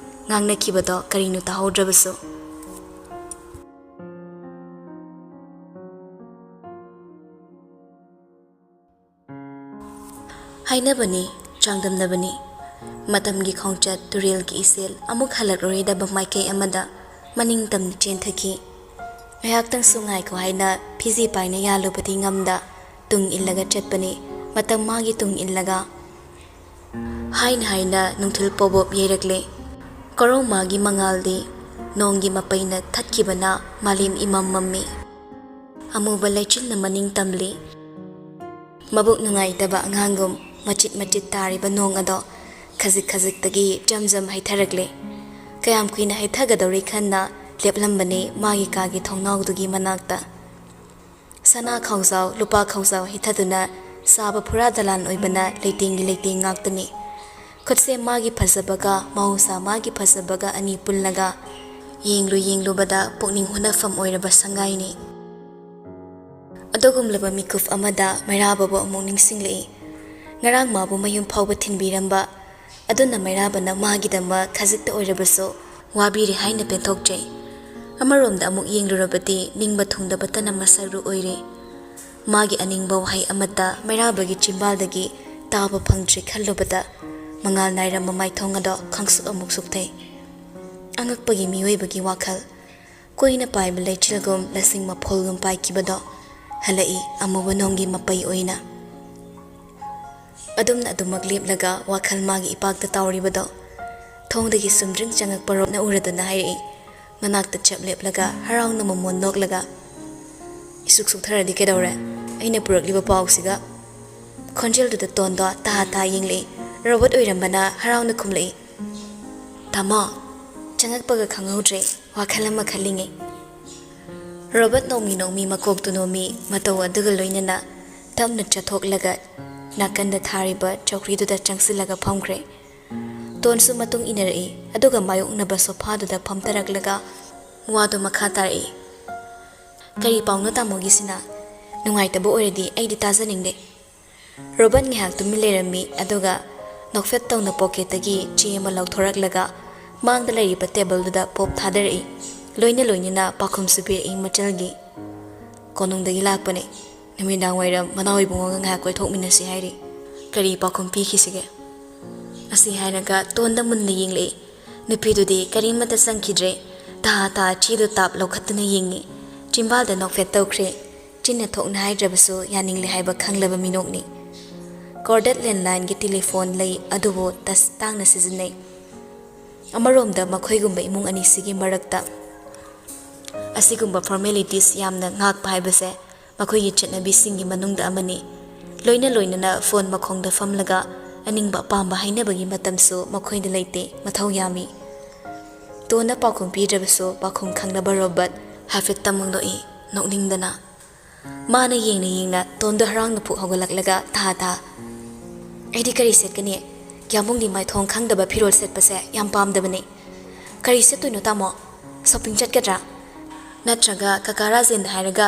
ꯉꯥꯡꯅꯈꯤꯕꯗꯣ ꯀꯔꯤꯅꯣ ꯇꯥꯍꯧꯗ꯭ꯔꯕꯁꯨ꯫ ꯍꯥꯏꯅꯕꯅꯤ, ꯆꯥꯡꯗꯝꯅꯕꯅꯤ꯫ ꯃꯇꯝꯒꯤ ꯈꯣꯡꯆꯠ ꯇꯨꯔꯦꯜꯒꯤ ꯏꯆꯦꯜ ꯑꯃꯨꯛ ꯍꯜꯂꯛꯂꯔꯣꯏꯗꯕ ꯃꯥꯏꯀꯩ ꯑꯃꯗ ꯃꯅꯤꯡ ꯇꯝꯅ ꯆꯦꯟꯊꯈꯤ꯫ ꯉꯥꯏꯍꯥꯛꯇꯪꯁꯨ ꯉꯥꯏꯈꯣ ꯍꯥꯏꯅ ꯐꯤꯖꯤ ꯄꯥꯏꯅ ꯌꯥꯜꯂꯨꯕꯗꯤ ꯉꯝꯗ ꯇꯨꯡ ꯏꯜꯂꯒ ꯆꯠꯄꯅꯤ꯫ ꯃꯇꯝ ꯃꯥꯒꯤ ꯇꯨꯡ ꯏꯜꯂꯒ ꯍꯥꯏꯅ ꯍꯥꯏꯅ ꯅꯨꯡꯊꯤꯜ ꯄꯣꯕꯣꯞ ꯌꯩꯔꯛꯂꯦ꯫ ꯀꯣꯔꯧꯃꯥꯒꯤ ꯃꯉꯥꯜꯗꯤ ꯅꯣꯡꯒꯤ ꯃꯄꯩꯅ ꯊꯠꯈꯤꯕꯅ ꯃꯥꯂꯦꯝ ꯏꯃꯝ ꯃꯝꯃꯤ꯫ ꯑꯃꯨꯕ ꯂꯩꯆꯤꯜꯅ ꯃꯅꯤꯡ ꯇꯝꯂꯤ꯫ ꯃꯕꯨꯛ ꯅꯨꯡꯉꯥꯏꯇꯕ ꯑꯉꯥꯡꯒꯨꯝ ꯃꯆꯤꯠ ꯃꯆꯤꯠ ꯇꯥꯔꯤꯕ ꯅꯣꯡ ꯑꯗꯣ ꯈꯖꯤꯛ ꯈꯖꯤꯛꯇꯒꯤ ꯖꯝ ꯖꯝ ꯍꯩꯊꯔꯛꯂꯦ꯫ ꯀꯌꯥꯝ ꯀꯨꯏꯅ ꯍꯩꯊꯒꯗꯧꯔꯤ ꯈꯟꯅ ꯂꯦꯞꯂꯝꯕꯅꯤ ꯃꯥꯒꯤ ꯀꯥꯒꯤ ꯊꯣꯡꯅꯥꯎꯗꯨꯒꯤ ꯃꯅꯥꯛꯇ꯫ ꯁꯅꯥ ꯈꯥꯎꯖꯥꯎ, ꯂꯨꯄꯥ ꯈꯥꯎꯖꯥꯎ ꯍꯤꯊꯗꯨꯅ ꯆꯥꯕ ꯐꯨꯔꯥ ꯗꯂꯥꯟ ꯑꯣꯏꯕꯅ ꯂꯩꯇꯦꯡꯒꯤ ꯂꯩꯇꯦꯡ ꯉꯥꯛꯇꯅꯤ꯫ ꯈꯨꯠꯁꯦ ꯃꯥꯒꯤ ꯐꯖꯕꯒ ꯃꯍꯧꯁꯥ ꯃꯥꯒꯤ ꯐꯖꯕꯒ ꯑꯅꯤ ꯄꯨꯜꯂꯒ ꯌꯦꯡꯂꯨ ꯌꯦꯡꯂꯨꯕꯗ ꯄꯨꯛꯅꯤꯡ ꯍꯨꯅꯐꯝ ꯑꯣꯏꯔꯕ ꯁꯉꯥꯏꯅꯤ꯫ ꯑꯗꯨꯒꯨꯝꯂꯕ ꯃꯤꯀꯨꯞ ꯑꯃꯗ ꯃꯩꯔꯥꯕꯕꯨ ꯑꯃꯨꯛ ꯅꯤꯡꯁꯤꯡꯂꯛꯏ꯫ ꯉꯔꯥꯡ ꯃꯥꯕꯨ ꯃꯌꯨꯝ ꯐꯥꯎꯕ ꯊꯤꯟꯕꯤꯔꯝꯕ ꯑꯗꯨꯅ ꯃꯩꯔꯥꯕꯅ ꯃꯥꯒꯤꯗꯃꯛ ꯈꯖꯤꯛꯇ ꯑꯣꯏꯔꯕꯁꯨ ꯋꯥꯕꯤꯔꯦ ꯍꯥꯏꯅ ꯄꯦꯟꯊꯣꯛꯆꯩ꯫ ꯑꯃꯔꯣꯝꯗ ꯑꯃꯨꯛ ꯌꯦꯡꯂꯨꯔꯕꯗꯤ ꯅꯤꯡꯕ ꯊꯨꯡꯗꯕꯇꯅ ꯃꯁꯛ ꯔꯨ ꯑꯣꯏꯔꯦ꯫ ꯃꯥꯒꯤ ꯑꯅꯤꯡꯕ ꯋꯥꯍꯩ ꯑꯃꯠꯇ ꯃꯩꯔꯥꯕꯒꯤ ꯆꯤꯝꯕꯥꯜꯗꯒꯤ ꯇꯥꯕ ꯐꯪꯗ꯭ꯔꯤ ꯈꯜꯂꯨꯕꯗ ꯃꯉꯥꯜ ꯅꯥꯏꯔꯝꯕ ꯃꯥꯏꯊꯣꯡ ꯑꯗꯣ ꯈꯪꯁꯨꯛ ꯑꯃꯨꯛ ꯁꯨꯛꯊꯩ꯫ ꯑꯉꯛꯄꯒꯤ ꯃꯤꯑꯣꯏꯕꯒꯤ ꯋꯥꯈꯜ꯫ ꯀꯣꯏꯅ ꯄꯥꯏꯕ ꯂꯩꯆꯤꯜꯒꯨꯝ ꯂꯁꯤꯡ ꯃꯐꯣꯜꯒꯨꯝ ꯄꯥꯏꯈꯤꯕꯗꯣ ꯍꯜꯂꯛꯏ ꯑꯃꯨꯕ ꯅꯣꯡꯒꯤ ꯃꯄꯩ ꯑꯣꯏꯅ꯫ ꯑꯗꯨꯝꯅ ꯑꯗꯨꯃꯛ ꯂꯦꯞꯂꯒ ꯋꯥꯈꯜ ꯃꯥꯒꯤ ꯏꯄꯥꯛꯇ ꯇꯥꯎꯔꯤꯕꯗꯣ ꯊꯣꯡꯗꯒꯤ ꯁꯨꯝꯗ꯭ꯔꯤꯡ ꯆꯪꯉꯛꯄ ꯔꯣꯕꯠꯅ ꯎꯔꯗꯨꯅ ꯍꯥꯏꯔꯛꯏ, ꯃꯅꯥꯛꯇ ꯆꯞ ꯂꯦꯞꯂꯒ ꯍꯔꯥꯎꯅ ꯃꯃꯣꯟ ꯅꯣꯛꯂꯒ꯫ "ꯏꯁꯨꯛ ꯁꯨꯛꯊꯔꯗꯤ ꯀꯩꯗꯧꯔꯦ? ꯑꯩꯅ ꯄꯨꯔꯛꯂꯤꯕ ꯄꯥꯎꯁꯤꯒ?" ꯈꯣꯟꯖꯦꯜꯗꯨꯗ ꯇꯣꯟꯗꯣ ꯇꯥ ꯇꯥ ꯌꯦꯡꯂꯛꯏ꯫ ꯔꯣꯕꯣꯠ ꯑꯣꯏꯔꯝꯕꯅ ꯍꯔꯥꯎꯅ ꯈꯨꯝꯂꯛꯏ, "ꯇꯥꯃꯣ, ꯆꯪꯉꯛꯄꯒ ꯈꯪꯍꯧꯗ꯭ꯔꯦ, ꯋꯥꯈꯜ ꯑꯃ ꯈꯜꯂꯤꯉꯩ꯫" ꯔꯣꯕꯣꯠ ꯅꯣꯡꯃꯤ ꯅꯣꯡꯃꯤ ꯃꯀꯣꯛꯇꯨ ꯅꯣꯝꯃꯤ, ꯃꯇꯧ ꯑꯗꯨꯒ ꯂꯣꯏꯅꯅ ꯇꯞꯅ ꯆꯠꯊꯣꯛꯂꯒ ꯅꯥꯀꯟꯗ ꯊꯥꯔꯤꯕ ꯆꯧꯀ꯭ꯔꯤꯗꯨꯗ ꯆꯪꯁꯤꯜꯂꯒ ꯐꯝꯈ꯭ꯔꯦ꯫ ꯇꯣꯟꯁꯨ ꯃꯇꯨꯡ ꯏꯟꯅꯔꯛꯏ, ꯑꯗꯨꯒ ꯃꯥꯌꯣꯛꯅꯕ ꯁꯣꯐꯥꯗꯨꯗ ꯐꯝꯊꯔꯛꯂꯒ ꯋꯥꯗꯨ ꯃꯈꯥ ꯇꯥꯔꯛꯏ꯫ "ꯀꯔꯤ ꯄꯥꯎꯅꯣ ꯇꯥꯃꯣꯒꯤꯁꯤꯅ? ꯅꯨꯡꯉꯥꯏꯇꯕ ꯑꯣꯏꯔꯗꯤ ꯑꯩꯗꯤ ꯇꯥꯖꯅꯤꯡꯗꯦ꯫" ꯔꯣꯕꯟ ꯉꯥꯏꯍꯥꯛ ꯇꯨꯃꯤꯟ ꯂꯩꯔꯝꯃꯤ, ꯑꯗꯨꯒ ꯅꯣꯛꯐꯦꯠ ꯇꯧꯅ ꯄꯣꯀꯦꯠꯇꯒꯤ ꯆꯦ ꯑꯃ ꯂꯧꯊꯣꯔꯛꯂꯒ ꯃꯥꯡꯗ ꯂꯩꯔꯤꯕ ꯇꯦꯕꯜꯗꯨꯗ ꯄꯣꯞ ꯊꯥꯗꯔꯛꯏ꯫ ꯂꯣꯏꯅ ꯂꯣꯏꯅꯅ ꯄꯥꯎꯈꯨꯝꯁꯨ ꯄꯤꯔꯛꯏ ꯃꯆꯜꯒꯤ꯫ "ꯀꯣꯅꯨꯡꯗꯒꯤ ꯂꯥꯛꯄꯅꯦ꯫ ꯅꯨꯃꯤꯗꯥꯡ ꯋꯥꯏꯔꯝ ꯃꯅꯥꯎ ꯏꯕꯨꯡꯉꯣꯒ ꯉꯥꯏꯍꯥꯛ ꯀꯣꯏꯊꯣꯛꯃꯤꯟꯅꯁꯤ ꯍꯥꯏꯔꯤ꯫" "ꯀꯔꯤ ꯄꯥꯎꯈꯨꯝ ꯄꯤꯈꯤꯁꯤꯒꯦ?" ꯑꯁꯤ ꯍꯥꯏꯔꯒ ꯇꯣꯟꯗ ꯃꯨꯟꯅ ꯌꯦꯡꯂꯛꯏ꯫ ꯅꯨꯄꯤꯗꯨꯗꯤ ꯀꯔꯤꯃꯠꯇ ꯆꯪꯈꯤꯗ꯭ꯔꯦ꯫ ꯇꯥ ꯇꯥ ꯆꯦꯗꯨ ꯇꯥꯞ ꯂꯧꯈꯠꯇꯨꯅ ꯌꯦꯡꯉꯤ꯫ ꯆꯤꯝꯕꯥꯜꯗ ꯅꯣꯛꯐꯦꯠ ꯇꯧꯈ꯭ꯔꯦ꯫ ꯆꯤꯟꯅ ꯊꯣꯛꯅ ꯍꯥꯏꯗ꯭ꯔꯕꯁꯨ ꯌꯥꯅꯤꯡꯂꯦ ꯍꯥꯏꯕ ꯈꯪꯂꯕ ꯃꯤꯅꯣꯛꯅꯤ꯫ ꯀꯣꯔꯗꯦꯠ ꯂꯦꯟꯂꯥꯏꯟꯒꯤ ꯇꯦꯂꯤꯐꯣꯟ ꯂꯩ, ꯑꯗꯨꯕꯨ ꯇꯁ ꯇꯥꯡꯅ ꯁꯤꯖꯤꯟꯅꯩ꯫ ꯑꯃꯔꯣꯝꯗ ꯃꯈꯣꯏꯒꯨꯝꯕ ꯏꯃꯨꯡ ꯑꯅꯤꯁꯤꯒꯤ ꯃꯔꯛꯇ ꯑꯁꯤꯒꯨꯝꯕ ꯐꯣꯔꯃꯦꯂꯤꯇꯤꯁ ꯌꯥꯝꯅ ꯉꯥꯛꯄ ꯍꯥꯏꯕꯁꯦ ꯃꯈꯣꯏꯒꯤ ꯆꯠꯅꯕꯤꯁꯤꯡꯒꯤ ꯃꯅꯨꯡꯗ ꯑꯃꯅꯤ꯫ ꯂꯣꯏꯅ ꯂꯣꯏꯅꯅ ꯐꯣꯟ ꯃꯈꯣꯡꯗ ꯐꯝꯂꯒ ꯑꯅꯤꯡꯕ ꯑꯄꯥꯝꯕ ꯍꯥꯏꯅꯕꯒꯤ ꯃꯇꯝꯁꯨ ꯃꯈꯣꯏꯗ ꯂꯩꯇꯦ, ꯃꯊꯧ ꯌꯥꯝꯃꯤ꯫ ꯇꯣꯟꯅ ꯄꯥꯎꯈꯨꯝ ꯄꯤꯗ꯭ꯔꯕꯁꯨ ꯄꯥꯎꯈꯨꯝ ꯈꯪꯂꯕ ꯔꯣꯕꯔꯠ ꯍꯥꯏꯐꯦꯠꯇ ꯃꯨꯛꯅꯣꯛꯏ, ꯅꯣꯛꯅꯤꯡꯗꯅ꯫ ꯃꯥꯅ ꯌꯦꯡꯅ ꯌꯦꯡꯅ ꯇꯣꯟꯗꯣ ꯍꯔꯥꯎꯅ ꯐꯨꯛ ꯍꯧꯒꯠꯂꯛꯂꯒ ꯊꯥ ꯊꯥ꯫ "ꯑꯩꯗꯤ ꯀꯔꯤ ꯁꯦꯠꯀꯅꯤ? ꯌꯥꯝꯕꯨꯡꯗꯤ ꯃꯥꯏꯊꯣꯡ ꯈꯪꯗꯕ ꯐꯤꯔꯣꯜ ꯁꯦꯠꯄꯁꯦ ꯌꯥꯝ ꯄꯥꯝꯗꯕꯅꯤ꯫ ꯀꯔꯤ ꯁꯦꯠꯇꯣꯏꯅꯣ ꯇꯥꯃꯣ? ꯁꯣꯄꯤꯡ ꯆꯠꯀꯗ꯭ꯔꯥ? ꯅꯠꯇ꯭ꯔꯒ ꯀꯀꯥ ꯔꯥꯖꯦꯟꯗ ꯍꯥꯏꯔꯒ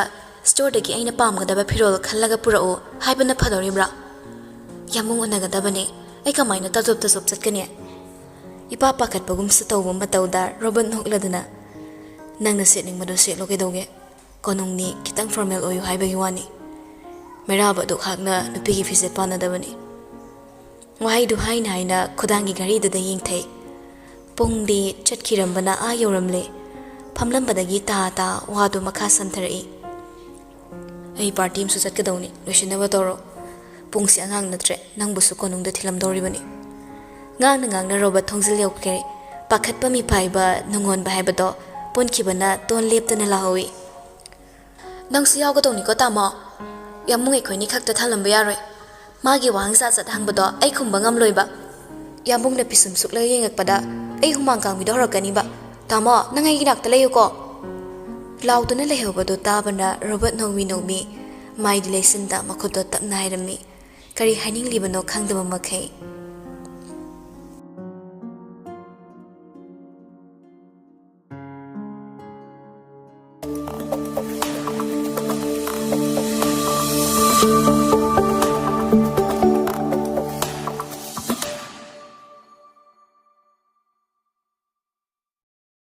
ꯁ꯭ꯇꯣꯔꯗꯒꯤ ꯑꯩꯅ ꯄꯥꯝꯒꯗꯕ ꯐꯤꯔꯣꯜ ꯈꯜꯂꯒ ꯄꯨꯔꯛꯎ ꯍꯥꯏꯕꯅ ꯐꯗꯧꯔꯤꯕ꯭ꯔꯥ? ꯌꯥꯝꯕꯨꯡ ꯎꯅꯒꯗꯕꯅꯤ꯫ ꯑꯩ ꯀꯃꯥꯏꯅ ꯇꯥꯖꯣꯞ ꯇꯥꯖꯣꯞ ꯆꯠꯀꯅꯤ?" ꯏꯄꯥ ꯄꯥꯈꯠꯄꯒꯨꯝꯁꯨ ꯇꯧꯕ ꯃꯇꯧꯗ ꯔꯣꯕꯟ ꯅꯣꯛꯂꯗꯨꯅ, "ꯅꯪꯅ ꯁꯦꯠꯅꯤꯡꯕꯗꯣ ꯁꯦꯠꯂꯣ ꯀꯩꯗꯧꯒꯦ? ꯀꯣꯅꯨꯡꯅꯤ, ꯈꯤꯇꯪ ꯐꯣꯔꯃꯦꯜ ꯑꯣꯏꯌꯨ ꯍꯥꯏꯕꯒꯤ ꯋꯥꯅꯤ꯫ ꯃꯩꯔꯥꯕ ꯑꯗꯨꯛ ꯍꯥꯛꯅ ꯅꯨꯄꯤꯒꯤ ꯐꯤꯖꯦꯠ ꯄꯥꯟꯅꯗꯕꯅꯤ꯫ ꯋꯥꯍꯩꯗꯨ ꯍꯥꯏꯅ ꯍꯥꯏꯅ ꯈꯨꯗꯥꯡꯒꯤ ꯘꯔꯤꯗꯨꯗ ꯌꯦꯡꯊꯩ꯫ ꯄꯨꯡꯗꯤ ꯆꯠꯈꯤꯔꯝꯕꯅ ꯑꯥ ꯌꯧꯔꯝꯂꯦ꯫ ꯐꯝꯂꯝꯕꯗꯒꯤ ꯇꯥ ꯇꯥ ꯋꯥꯗꯨ ꯃꯈꯥ ꯁꯝꯊꯔꯛꯏ꯫ "ꯑꯩ ꯄꯥꯔꯇꯤ ꯑꯃꯁꯨ ꯆꯠꯀꯗꯧꯅꯤ, ꯂꯣꯏꯁꯤꯟꯅꯕ ꯇꯧꯔꯣ꯫ ꯄꯨꯡꯁꯤ ꯑꯉꯥꯡ ꯅꯠꯇ꯭ꯔꯦ, ꯅꯪꯕꯨꯁꯨ ꯀꯣꯅꯨꯡꯗ ꯊꯤꯜꯂꯝꯗꯧꯔꯤꯕꯅꯤ꯫ ꯉꯥꯡꯅ ꯉꯥꯡꯅ ꯔꯣꯕꯔꯠ ꯊꯣꯡꯖꯤꯜ ꯌꯧꯈ꯭ꯔꯦ꯫ ꯄꯥꯈꯠꯄ ꯃꯤꯄꯥꯏꯕ ꯅꯨꯡꯉꯣꯟꯕ ꯍꯥꯏꯕꯗꯣ ꯄꯨꯟꯈꯤꯕꯅ ꯇꯣꯟ ꯂꯦꯞꯇꯅ ꯂꯥꯍꯧꯏ꯫ ꯅꯪꯁꯨ ꯌꯥꯎꯒꯗꯧꯅꯤꯀꯣ, ꯇꯥꯃꯣ? ꯌꯥꯝꯕꯨꯡ ꯑꯩꯈꯣꯏꯅꯤ ꯈꯛꯇ ꯊꯜꯂꯝꯕ ꯌꯥꯔꯣꯏ꯫ ꯃꯥꯒꯤ ꯋꯥꯍꯪ ꯖꯥꯠ ꯖꯥꯠ ꯍꯪꯕꯗꯣ ꯑꯩ ꯈꯨꯝꯕ ꯉꯝꯂꯣꯏꯕ꯫ ꯌꯥꯝꯕꯨꯡꯅ ꯄꯤꯁꯨꯝ ꯁꯨꯛꯂꯒ ꯌꯦꯡꯉꯛꯄꯗ ꯑꯩ ꯍꯨꯃꯥꯡ ꯀꯥꯡꯕꯤꯗꯣ ꯍꯧꯔꯛꯀꯅꯤꯕ꯫ ꯇꯥꯃꯣ, ꯅꯪ ꯑꯩꯒꯤ ꯅꯥꯛꯇ ꯂꯩꯌꯨꯀꯣ꯫ ꯂꯥꯎꯗꯨꯅ ꯂꯩꯍꯧꯕꯗꯨ ꯇꯥꯕꯅ ꯔꯣꯕꯔꯠ ꯅꯣꯡꯃꯤ ꯅꯣꯡꯃꯤ ꯃꯥꯏꯗꯤ ꯂꯩꯁꯤꯟꯗ ꯃꯈꯨꯠꯇꯣ ꯇꯞꯅ ꯍꯥꯏꯔꯝꯃꯤ꯫ ꯀꯔꯤ ꯍꯥꯏꯅꯤꯡꯂꯤꯕꯅꯣ ꯈꯪꯗꯕ ꯃꯈꯩ꯫